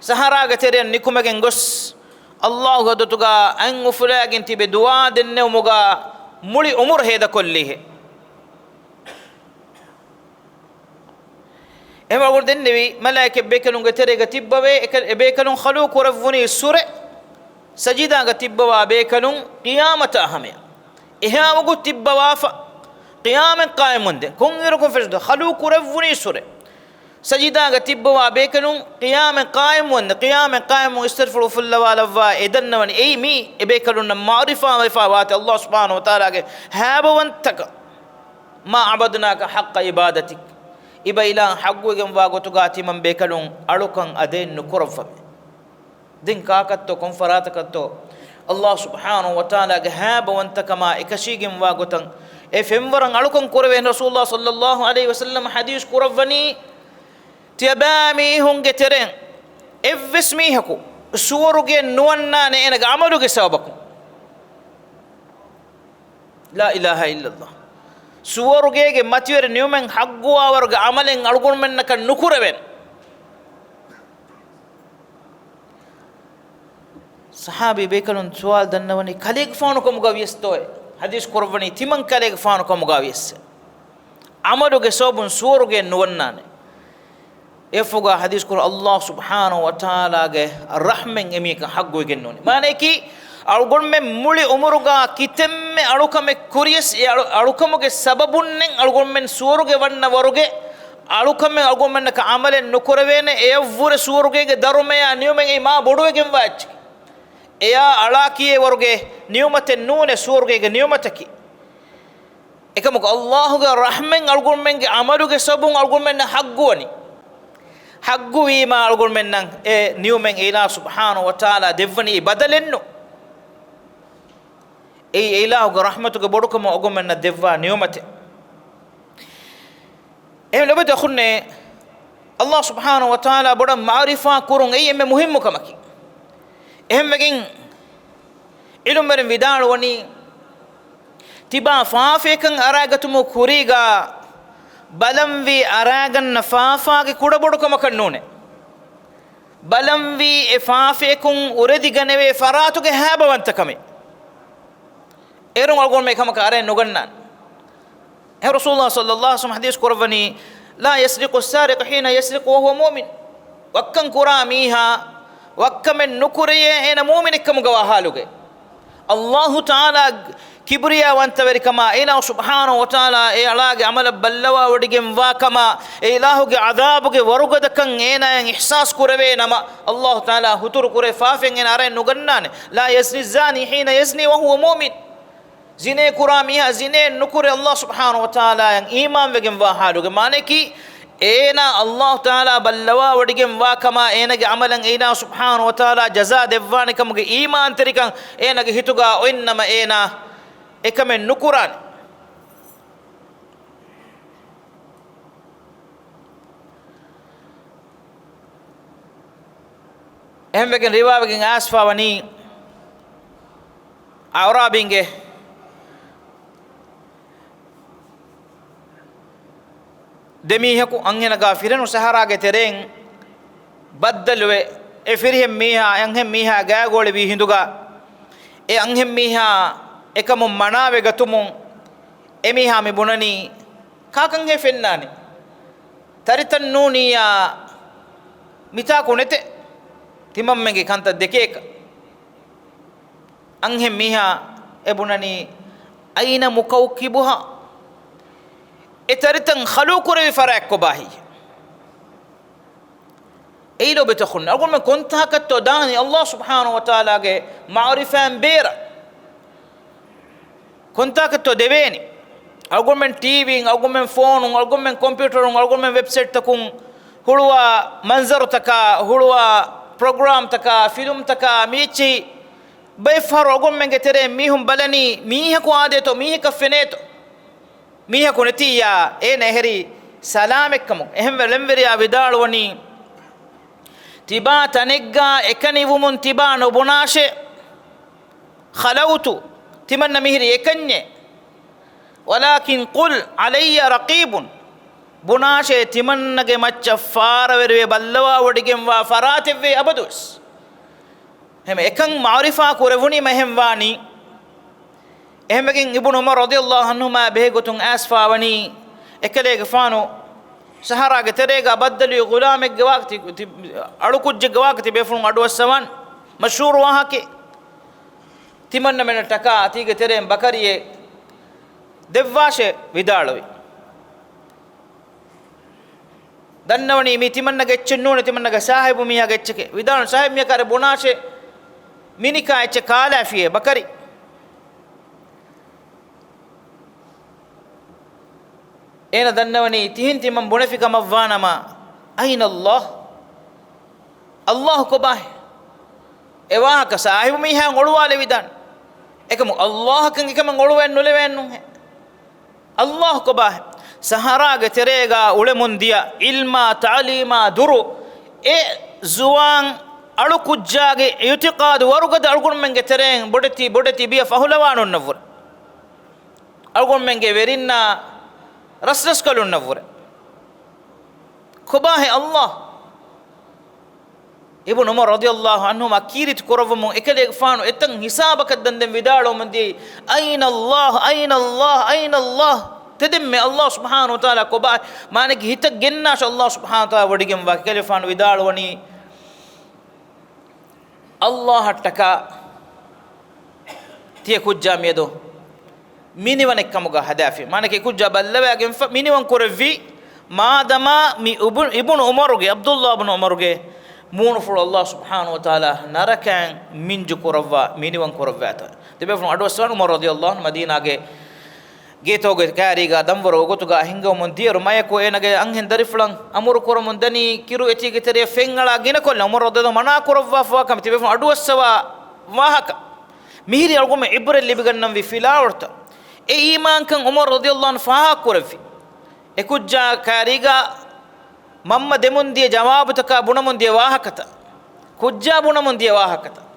ސަހަރާގެ ތެރެއަށް ނިކުމެގެން ގޮސް، ﷲ ގެ އަދުތުގަ އަތް އުފުލައިގެން ތިބެ ދުޢާ ދެންނެވުމުގަ މުޅި އުމުރު ހޭދަކޮށްލީހޭ. އެހެންވެ އަޅުގަނޑު ދެންނެވީ، މަލާއިކަތް ބޭކަލުންގެ ތެރޭގަ ތިއްބަވޭ، އެކަ، އެ ބޭކަލުން ޚަލުޤު ކުރެއްވުނީ ސުރެ، ސަޖިދާގަ ތިއްބަވާ ބޭކަލުން ޤިޔާމަތާ ހަމަޔަށް. އެހާ ވަގުތު ތިއްބަވާފަ، ޤިޔާމަތް ޤާއިމްވަންދެން. ކޮންއިރަކުން ފެށުންތޯ؟ ޚަލުޤު ކުރެއްވުނީ ސުރެ. ސަޖިދާގަ ތިއްބަވާ ބޭކަލުން ޤިޔާމަތް ޤާއިމްވަންދެން، ޤިޔާމަތް ޤާއިމްވުން އިސްތިރިފުޅު ފުއްލަވާލައްވާ އެ ދަންނަވަނީ އެއީ މީ އެ ބޭކަލުންނަށް މަޢުރިފާވެފާ ވާތީ ﷲ ސުބްޙާނަހޫ ވަތަޢާލާގެ ހައިބަވަންތަކަން. ما عبدناك حق عبادتك. އިބަ އިލާހު ޙައްޤުވެގެންވާ ގޮތުގަ ތިމަން ބޭކަލުން އަޅުކަން އަދައެއް ނުކުރައްވަމޭ. ދެން ކާކަށްތޯ ކޮން ފަރާތަކަށްތޯ ﷲ ސުބްޙާނަހޫ ވަތަޢާލާގެ ހައިބަވަންތަކަމާ އެކަށީގެންވާ ގޮތަށް އެ ފެންވަރަށް އަޅުކަން ކުރެވޭނެ. ރަސޫލުﷲ ޞައްލަﷲ ޢަލައިހި ވަސައްލަމަ ޙަދީޘް ކުރައްވަނީ، ތިޔަބައިމީހުންގެ ތެރެއިން އެއްވެސް މީހަކު ސުވަރުގެއަށް ނުވަންނާނެ އޭނަގެ ޢަމަލުގެ ސަބަބަކުން. ލާ އިލާހަ އިއްލަﷲ. ސުވަރުގޭގެ މަތިވެރި ނިމުމެއް ޙައްޤުވާވަރުގެ ޢަމަލެއް އަޅުގަނޑުމެންނަކަށް ނުކުރެވޭނެ. ޞަޙާބީ ބޭކަލުން ސުވާލު ދަންނަވަނީ، ކަލޭގެފާނު ކަމުގަ ވިޔަސްތޯއޭ؟ ޙަދީޘް ކުރައްވަނީ، ތިމަން ކަލޭގެފާނު ކަމުގަ ވިޔަސް. ޢަމަލުގެ ސަބަބުން ސުވަރުގެއަށް ނުވަންނާނެ. އެފޮގާ ޙަދީޘް ކުރަން، ﷲ ސުބްޙާނަހޫ ވަތަޢާލާގެ ރަޙްމަތް އެމީހަކަށް ޙައްޤުވެގެން ނޫނީ. މާނައަކީ، އަޅުގަނޑުމެން މުޅި އުމުރުގަ ކިތަންމެ އަޅުކަމެއް ކުރިޔަސް، އެ އަޅު-، އަޅުކަމުގެ ސަބަބުންނެއް އަޅުގަނޑުމެން ސުވަރުގެ ވަންނަ ވަރުގެ އަޅުކަމެއް އަޅުގަނޑުމެންނަކަށް އަމަލެއް ނުކުރެވޭނެ، އެޔަށްވުރެ ސުވަރުގޭގެ ދަރުމަޔާ ނިޢުމަތް އެއީ މާ ބޮޑުވެގެންވާ އެއްޗެކޭ. އެޔާ އަޅާކީއެއް ވަރުގެ ނިޢުމަތެއް ނޫނޭ، ސުވަރުގޭގެ ނިޢުމަތަކީ. އެކަމަކު އައްލާހުގެ ރަޙްމަތް އަޅުގަނޑުމެންގެ އަމަލުގެ ސަބަބުން އަޅުގަނޑުމެންނަށް ޙައްޤުވަނީ. ޙައްޤުވީމާ އަޅުގަނޑުމެންނަށް އެ ނިޢުމަތް އެ އިލާހު ސުބްޙާނަހޫ ވަތަޢާލާ ދެއްވަނީ އެ ބަދަލެއްނު. އެއީ އެ އިލާހުގެ ރަޙްމަތުގެ ބޮޑުކަމަށް އަޅުގަނޑުމެންނަށް ދެއްވާ ނިޢުމަތެއް. އެހެން ލޮބުވެތި އަޚުންނޭ، އައްލާހު ސުބްޙާނަހޫ ވަތަޢާލާ ބޮޑަށް މަޢުރިފާ ކުރުން އެއީ އެންމެ މުހިއްމު ކަމަކީ. އެހެންވެގެން ޢިލްމުވެރިން ވިދާޅުވަނީ، ތިބާ ފާފަޔަކަށް އަރާގަތުމުގެ ކުރީގަ ބަލަންވީ އަރާގަންނަ ފާފާގެ ކުޑަބޮޑުކަމަކަށް ނޫނޭ. ބަލަންވީ އެ ފާފަޔަކުން އުރެދިގަނެވޭ ފަރާތުގެ ހައިބަވަންތަކަމެއް. އޭރުން އަޅުގަނޑުމެން އެކަމަކަށް އަރައެއް ނުގަންނާނެ. އެހެން ރަސޫލުﷲ ޞައްލަﷲ ޢަލައިހި ވަސައްލަމަ ޙަދީޘް ކުރައްވަނީ، لا يسرق السارق حين يسرق وهو مؤمن. ވައްކަން ކުރާ މީހާ ވައްކަމެއް ނުކުރެޔޭ އޭނަ މުއުމިނެއްކަމުގަ ވާ ޙާލުގައި. އައްލާހު ތަޢާލާ ކިބްރިޔާވަންތަވެރިކަމާ އޭނާ ސުބްޙާނަހޫ ވަތަޢާލާ އެ އަޅާގެ ޢަމަލަށް ބައްލަވާވޮޑިގެންވާ ކަމާ، އެ އިލާހުގެ ޢަޛާބުގެ ވަރުގަދަކަން އޭނާޔަށް އިޙްސާސް ކުރެވޭ ނަމަ، އައްލާހު ތަޢާލާ ހުތުރު ކުރޭ ފާފައިން އޭނާ އަރައެއް ނުގަންނާނެ. لا يزني الزاني حين يزني وهو مؤمن. ޒިނޭ ކުރާ މީހާ ޒިނޭ ނުކުރޭ އައްލާހު ސުބްޙާނަހޫ ވަތަޢާލާއަށް އީމާންވެގެންވާ ޙާލުގަ. މާނައަކީ، އޭނާ އައްލާހު ތަޢާލާ ބައްލަވާވޮޑިގެންވާ ކަމާ އޭނާގެ ޢަމަލަށް އޭނާ ސުބްޙާނަހޫ ވަތަޢާލާ ޖަޒާ ދެއްވާނެ ކަމުގެ އީމާންތެރިކަން އޭނާގެ ހިތުގަ އޮތްނަމަ އޭނާ އެކަމެއް ނުކުރާނެ. އެހެންވެގެން ރިވާވެގެން އައިސްފަވަނީ، އަޢުރާބީންގެ ދެމީހަކު އަންހެނަކާ ފިރެނު ސަހަރާގެ ތެރެއިން ބައްދަލުވެ، އެ ފިރިހެން މީހާ އަންހެން މީހާ ގާގޯޅިވީ ހިނދުގަ، އެ އަންހެން މީހާ އެކަމުން މަނާވެގަތުމުން، އެ މީހާ މި ބުނަނީ، ކާކަންހޭ ފެންނާނީ؟ ތަރިތައް ނޫނިއްޔާ މިތާކު ނެތޭ، ތިމަންމެންގެ ކަންތައް ދެކޭކަށް. އަންހެން މީހާ އެ ބުނަނީ، އައިނަ މުކައުކިބުހާ؟ އެ ތަރިތައް ޚަލްޤުކުރެވި ފަރާތް ކޮބާހިތް؟ އެއީ ލޮބުވެތި އަޚުން، އަޅުގަނޑުމެން ކޮންތާކަށްތޯ ދާނީ އައްލާހު ސުބްޙާނަހޫ ވަތަޢާލާގެ މަޢުރިފާއިން ބޭރަށް؟ ކޮންތާކަށްތޯ ދެވޭނީ؟ އަޅުގަނޑުމެން ޓީވީން، އަޅުގަނޑުމެން ފޯނުން، އަޅުގަނޑުމެން ކޮމްޕިއުޓަރުން، އަޅުގަނޑުމެން ވެބްސައިޓްތަކުން ހުޅުވާ މަންޒަރުތަކާ، ހުޅުވާ ޕްރޮގްރާމްތަކާ، ފިލުމްތަކާ، މި އެއްޗެހި ބައެއްފަހަރު އަޅުގަނޑުމެންގެ ތެރެއިން މީހުން ބަލަނީ، މީހަކު އާދޭތޯ، މީހަކަށް ފެނޭތޯ. މީހަކު ނެތިއްޔާ އޭނަ އެހެރީ ސަލާމަތްކަމުން. އެހެންވެ ޅެންވެރިޔާ ވިދާޅުވަނީ، ތިބާ ތަނެއްގާ އެކަނިވުމުން ތިބާ ނުބުނާށޭ، خلوت، ތިމަންނަ މިހިރީ އެކަންޏޭ. ولكن قل علي رقيب، ބުނާށޭ، ތިމަންނަގެ މައްޗަށް ފާރަވެރިވެ ބައްލަވާވޮޑިގެންވާ ފަރާތެއްވޭ އަބަދުވެސް. ހަމަ އެކަން މަޢުރިފާ ކުރެވުނީމަ އެހެން ވާނީ. އެހެންވެގެން އިބްނު ޢުމަރު ރަޟިޔަﷲ ޢަންހުމާ ބެހޭގޮތުން އައިސްފާވަނީ، އެކަލޭގެފާނު ސަހަރާގެ ތެރޭގަ ބައްދަލުވި ޣުލާމެއްގެ ވާހަކަ ތި-، ތި-، އަޅުކުއްޖެއްގެ ވާހަކަ ތިބޭފުޅުން އަޑުއައްސަވާން، މަޝްހޫރު ވާހަކައެއް. ތިމަންނަމެނަށްޓަކާ އަތީގެ ތެރެއިން ބަކަރިއެއް ދެއްވާށޭ ވިދާޅުވި. ދަންނަވަނީ މީ ތިމަންނަގެ އެއްޗެއް ނޫނޭ، ތިމަންނަގެ ސާހިބު މީހާގެ އެއްޗެކޭ. ވިދާޅު ސާހިބު މީހާ ކާރެ ބުނާށޭ، މިނިކާ އެއްޗެއް ކާލާފިޔޭ ބަކަރި. އޭނަ ދަންނަވަނީ ތިހެން ތިމަން ބުނެފި ކަމަށްވާނަމަ، أين الله؟ އައްލާހު ކޮބާހޭ؟ އެ ވާހަކަ ސާހިބު މީހާ އޮޅުވާލެވިދާނެ. އެކަމު އައްލާހަކަށް އެކަމަށް އޮޅުވައެއް ނުލެވޭނުހޭ. އައްލާހު ކޮބާހޭ؟ ސަހަރާގެ ތެރޭގަ އުޅެމުންދިޔަ ޢިލްމާ ތަޢުލީމާ ދުރު، އެ ޒުވާން އަޅުކުއްޖާގެ އިޢުތިޤާދު ވަރުގަދަ އަޅުގަނޑުމެންގެ ތެރެއިން ބޮޑެތި، ބޮޑެތި ބިޔަ ފަހުލަވާނުންނަށްވުރެ. އަޅުގަނޑުމެންގެ ވެރިންނާ ރަސްރަސްކަލުންނަށްވުރެ. ކޮބާހޭ އައްލާހު؟ އިބްނު ޢުމަރު ރަޟިޔަﷲ ޢަންހުމާ ކީރިތި ކުރައްވަމުން އެކަލޭގެފާނު އެތަން ހިސާބަކަށް ދަންދެން ވިދާޅުވަމުންދިޔައީ، أين الله؟ أين الله؟ أين الله؟ ތެދެއްމެ އައްލާހު ސުބްޙާނަހޫ ވަތަޢާލާ ކޮބާ؟ މާނައަކީ ހިތަށް ގެންނާށޭ އައްލާހު ސުބްޙާނަހޫ ވަތަޢާލާ ވޮޑިގެންވާ. އެކަލޭގެފާނު ވިދާޅުވަނީ، އައްލާހަށްޓަކާ ތިޔަ ކުއްޖާ މިއަދު މިނިވަނެއްކަމުގަ ހަދާފި. މާނަކީ ކުއްޖާ ބައްލަވާގެންފަ މިނިވަން ކުރެއްވީ، މާދަމާ މި އުބު-، އިބުނު ޢުމަރުގެ، ޢަބްދުﷲ ބުނު ޢުމަރުގެ މޫނުފުޅު ﷲ ސުބްޙާނަހޫ ވަތަޢާލާ ނަރަކައިން މިންޖު ކުރައްވާ މިނިވަން ކުރައްވާތާ. ތިބޭފުޅުން އަޑުއައްސަވާނެ ޢުމަރު ރަޟިޔަﷲ ޢަންހު މަދީނާގެ ގޭތަކުގެ ކާރީގަ ދަންވަރު ގޮތުގަ ހިންގަވަމުން ދިޔައިރު މަޔަކު އޭނަގެ އަންހެން ދަރިފުޅަށް އަމުރު ކުރަމުން ދަނީ ކިރު އެތީގެ ތެރެއަށް ފެންއަޅާ ގިނަކޮށްލަން. ޢުމަރު ރަޟިޔަﷲ ޢަންހު މަނާ ކުރައްވާފަވާ ކަމަށް ތިބޭފުޅުން އަޑުއައްސަވާ ވާހަކަ. މިހިރީ އަޅުގަނޑުމެން ޢިބްރަތް ލިބިގަންނަންވީ ފިލާވަޅުތައް. އެ އީމާންކަން ޢުމަރު ރަޟިޔަﷲ ޢަންހު ފާހަގަކުރެއްވި. އެ ކުއްޖާ ކާރީގަ މަންމަ ދެމުން ދިޔަ ޖަވާބުތަކާ ބުނަމުން ދިޔަ ވާހަކަތައް. ކުއްޖާ ބުނަމުން ދިޔަ ވާހަކަތައް.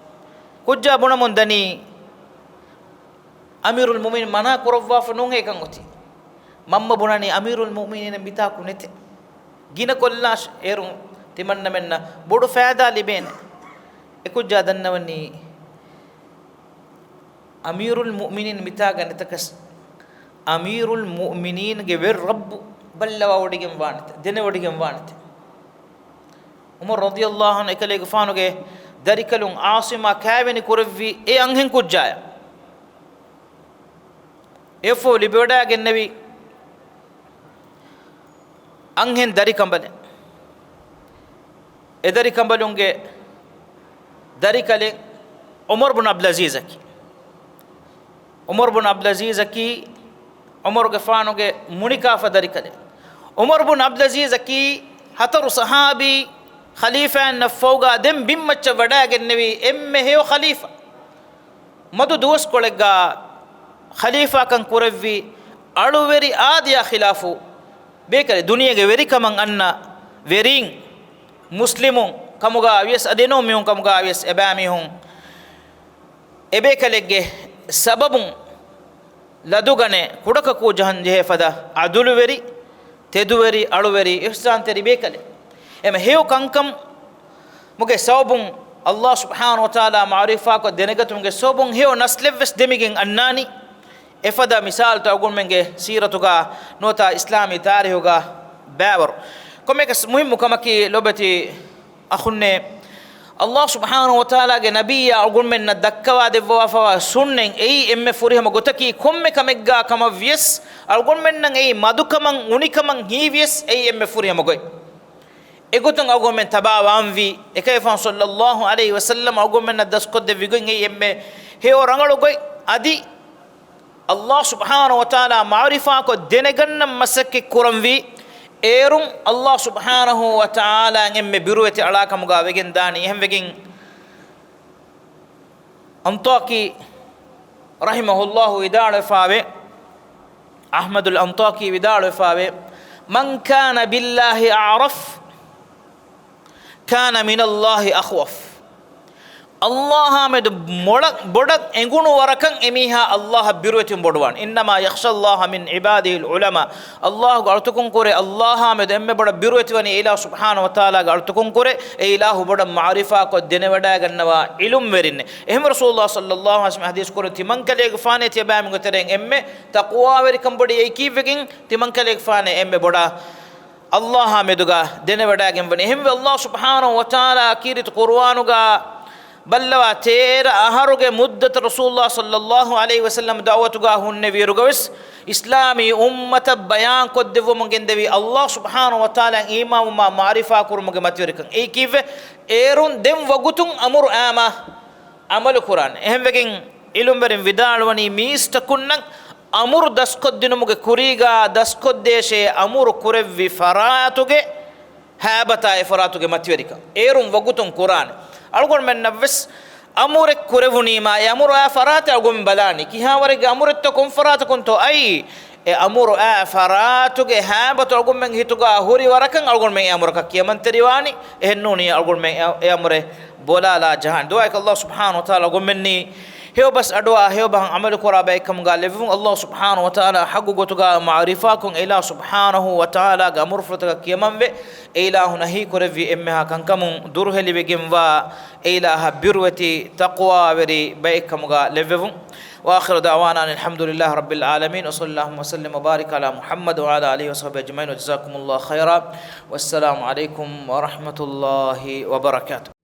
ކުއްޖާ ބުނަމުން ދަނީ، އަމީރުލް މުއުމިނީން މަނާ ކުރައްވާފަ ނޫންހޭ ކަން އޮތީ. މަންމަ ބުނަނީ އަމީރުލް މުއުމިނީނަށް މިތާކު ނެތޭ. ގިނަ ކޮށްލާށި، އޭރުން ތިމަންނަމެންނަށް ބޮޑު ފައިދާ ލިބޭނެ. އެ ކުއްޖާ ދަންނަވަނީ، އަމީރުލް މުއުމިނީން މިތާގަ ނެތަކަސް، އަމީރުލް މުއުމިނީންގެ ވެރި ރައްބު ބައްލަވާވޮޑިގެން ވާނެތެ، ދެނެވޮޑިގެން ވާނެތެ. ޢުމަރު ރަޟިޔަﷲ ޢަންހު އެކަލޭގެފާނުގެ ދަރިކަލުން ޢާޞިމާ ކާވެނި ކުރެއްވި އެ އަންހެން ކުއްޖާޔަށް. އެއަށްފަހު ލިބިވަޑައިގެންނެވި އަންހެން ދަރިކަނބަލެއް. އެ ދަރިކަނބަލުންގެ ދަރިކަލެއް ޢުމަރު ބުން ޢަބްދުލް ޢަޒީޒަކީ. ޢުމަރު ބުން ޢަބްދުލް ޢަޒީޒަކީ ޢުމަރުގެފާނުގެ މުނިކާފަ ދަރިކަލެއް. ޢުމަރު ބުން ޢަބްދުލް ޢަޒީޒަކީ ހަތަރު ޞަޙާބީ ޚަލީފާއިންނަށްފަހުގަ ދެން ބިންމައްޗަށް ވަޑައިގެންނެވި އެންމެ ހެޔޮ ޚަލީފާ. މަދު ދުވަސްކޮޅެއްގަ ޚަލީފާކަން ކުރެއްވި އަޅުވެރި އާދަޔާ ޚިލާފު ބޭކަލެއް. ދުނިޔޭގެ ވެރިކަމަށް އަންނަ ވެރީން، މުސްލިމުން ކަމުގަ ވިޔަސް އަދި އެނޫން މީހުން ކަމުގަ ވިޔަސް އެބައިމީހުން އެބޭކަލެއްގެ ސަބަބުން ލަދުގަނެ ކުޑަކަކޫ ޖަހަން ޖެހޭ ފަދަ އަދުލުވެރި، ތެދުވެރި، އަޅުވެރި، އިޙްސާންތެރި ބޭކަލެއް. އެމެ ހެޔޮ ކަންކަމުގެ ސަބަބުން ﷲ ސުބްޙާނަހޫ ވަތަޢާލާ މަޢުރިފާކޮށް ދެނެގަތުމުގެ ސަބަބުން ހެޔޮ ނަސްލެއްވެސް ދެމިގެން އަންނާނީ. އެފަދަ މިސާލުތައް އަޅުގަނޑުމެންގެ ސީރަތުގަ ނުވަތަ އިސްލާމީ ތާރީހުގަ ބައިވަރު. ކޮންމެއަކަސް މުހިއްމު ކަމަކީ ލޯބިވެތި އަޚުންނޭ، ﷲ ސުބްޙާނަހޫ ވަތަޢާލާގެ ނަބިއްޔާ އަޅުގަނޑުމެންނަށް ދައްކަވާދެއްވަވާފަވާ ސުންނަތް އެއީ އެންމެ ފުރިހަމަ ގޮތަކީ. ކޮންމެ ކަމެއްގާ ކަމަށް ވިޔަސް އަޅުގަނޑުމެންނަށް އެއީ މަދުކަމަށް އުނިކަމަށް ހީވިޔަސް އެއީ އެންމެ ފުރިހަމަ ގޮތް. އެގޮތުން އަޅުގަނޑުމެން ތަބާވާންވީ، އެކަލޭގެފާނު ޞައްލައްލާހު ޢަލައިހި ވަސައްލަމަ އަޅުގަނޑުމެންނަށް ދަސްކޮށްދެއްވި ގޮތް އެއީ އެންމެ ހެޔޮ ރަނގަޅު ގޮތް. އަދި ﷲ ސުބްޙާނަހޫ ވަތަޢާލާ މަޢުރިފާކޮށް ދެނެގަންނަން މަސައްކަތް ކުރަންވީ. އޭރުން ﷲ ސުބްޙާނަހޫ ވަތަޢާލާއަށް އެންމެ ބިރުވެތި އަޅާކަމުގަ ވެގެން ދާނީ. އެހެންވެގެން އަންޠާކީ ރަޙިމަހުﷲ ވިދާޅުވެފާވޭ، އަޙްމަދުލް އަންޠާކީ ވިދާޅުވެފާވޭ، "من كان بالله أعرف كان من الله أخوف." ﷲއާމެދު މޮޅަށް ބޮޑަށް އެނގުނު ވަރަކަށް އެމީހާ ﷲއަށް ބިރުވެތިވުން ބޮޑުވާނެ. "إنما يخشى الله من عباده العلماء." ﷲގެ އަޅުތަކުން ކުރެ، ﷲއާމެދު އެންމެ ބޮޑަށް ބިރުވެތިވަނީ އެއިލާހު ސުބްޙާނަހޫ ވަތަޢާލާގެ އަޅުތަކުން ކުރެ، އެއިލާހު ބޮޑަށް މަޢުރިފާކޮށް ދެނެވަޑައިގަންނަވާ ޢިލްމުވެރިންނެއް. އެހެންވެ ރަސޫލުﷲ ޞައްލައްލާހު ޢަލައިހި ވަސައްލަމަ ޙަދީޘް ކުރިން ތިމަންކަލޭގެފާނޭ ތިޔަބައިމީހުންގެ ތެރެއިން އެންމެ ތަޤްވާވެރިކަން ބޮޑި އެއީ ކީއްވެގެން؟ ތިމަންކަލޭގެފާނޭ އެންމެ ބޮޑަށް ﷲއާމެދުގަ ދެނެވަޑައިގެންވަނީ. އެހެންވެ، ﷲ ސުބްޙާނަހޫ ވަތަޢާލާ ކީރިތި ޤުރުއާނުގަ ބައްލަވާ ތޭރަ އަހަރުގެ މުއްދަތަށް ރަސޫލުﷲ ޞައްލައްލާހު ޢަލައިހި ވަސައްލަމަ ދަޢުވަތުގަ ހުންނެވިއިރުގަވެސް، އިސްލާމީ އުއްމަތަށް ބަޔާންކޮށްދެއްވަމުން ގެންދެވީ ﷲ ސުބްޙާނަހޫ ވަތަޢާލާއަށް އީމާންވުމާ މަޢުރިފާ ކުރުމުގެ މަތިވެރިކަން. އެއީ ކީއްވެ؟ އޭރުން ދެން ވަގުތުން އަމުރު އާމާ ޢަމަލު ކުރާނެ. އެހެންވެގެން ޢިލްމުވެރިން ވިދާޅުވަނީ މީސްތަކުންނަށް އަމުރު ދަސްކޮށްދިނުމުގެ ކުރީގަ ދަސްކޮށްދޭށޭ އަމުރު ކުރެއްވި ފަރާތުގެ ހައިބަތާ އެ ފަރާތުގެ މަތިވެރިކަން. އޭރުން ވަގުތުން ކުރާނެ. އަޅުގަނޑުމެންނަށްވެސް އަމުރެއް ކުރެވުނީމާ، އެ އަމުރު އާ ފަރާތެއް އަޅުގަނޑުމެން ބަލާނީ. ކިހާވަރެއްގެ އަމުރެއްތޯ ކޮން ފަރާތަކުންތޯ އައީ؟ އެ އަމުރު އާ ފަރާތުގެ ހައިބަތު އަޅުގަނޑުމެން ހިތުގަ ހުރި ވަރަކަށް އަޅުގަނޑުމެން އެ އަމުރަކަށް ކިޔަމަންތެރިވާނީ. އެހެންނޫނީ އަޅުގަނޑުމެން އެ، އެ އަމުރެއް ބޮލާލާ ޖަހާނެ. ދުޢާއަކީ ﷲ ސުބްޙާނަހޫ ވަތަޢާލާ އަޅުގަނޑުމެންނީ ހެޔޮބަސް އަޑުއާ ހެޔޮބަހަށް ޢަމަލު ކުރާ ބައެއްކަމުގަ ލެއްވުން. ﷲ ސުބްޙާނަހޫ ވަތަޢާލާ ޙައްޤު ގޮތުގަ މަޢުރިފާކޮށް، އެއިލާހު ސުބްޙާނަހޫ ވަތަޢާލާގެ އަމުރުފުޅުތަކަށް ކިޔަމަންވެ، އެއިލާހު ނަހީ ކުރެއްވި އެންމެހާ ކަންކަމުން ދުރުހެލިވެގެންވާ، އެއިލާހަށް ބިރުވެތި ތަޤްވާވެރި ބައެއްކަމުގަ ލެއްވެވުން. وآخر دعوانا أن الحمد لله رب العالمين، وصلى اللهم وسلم وبارك على محمد وعلى آله وصحبه أجمعين، وجزاكم الله خيرا، والسلام عليكم ورحمة الله وبركاته.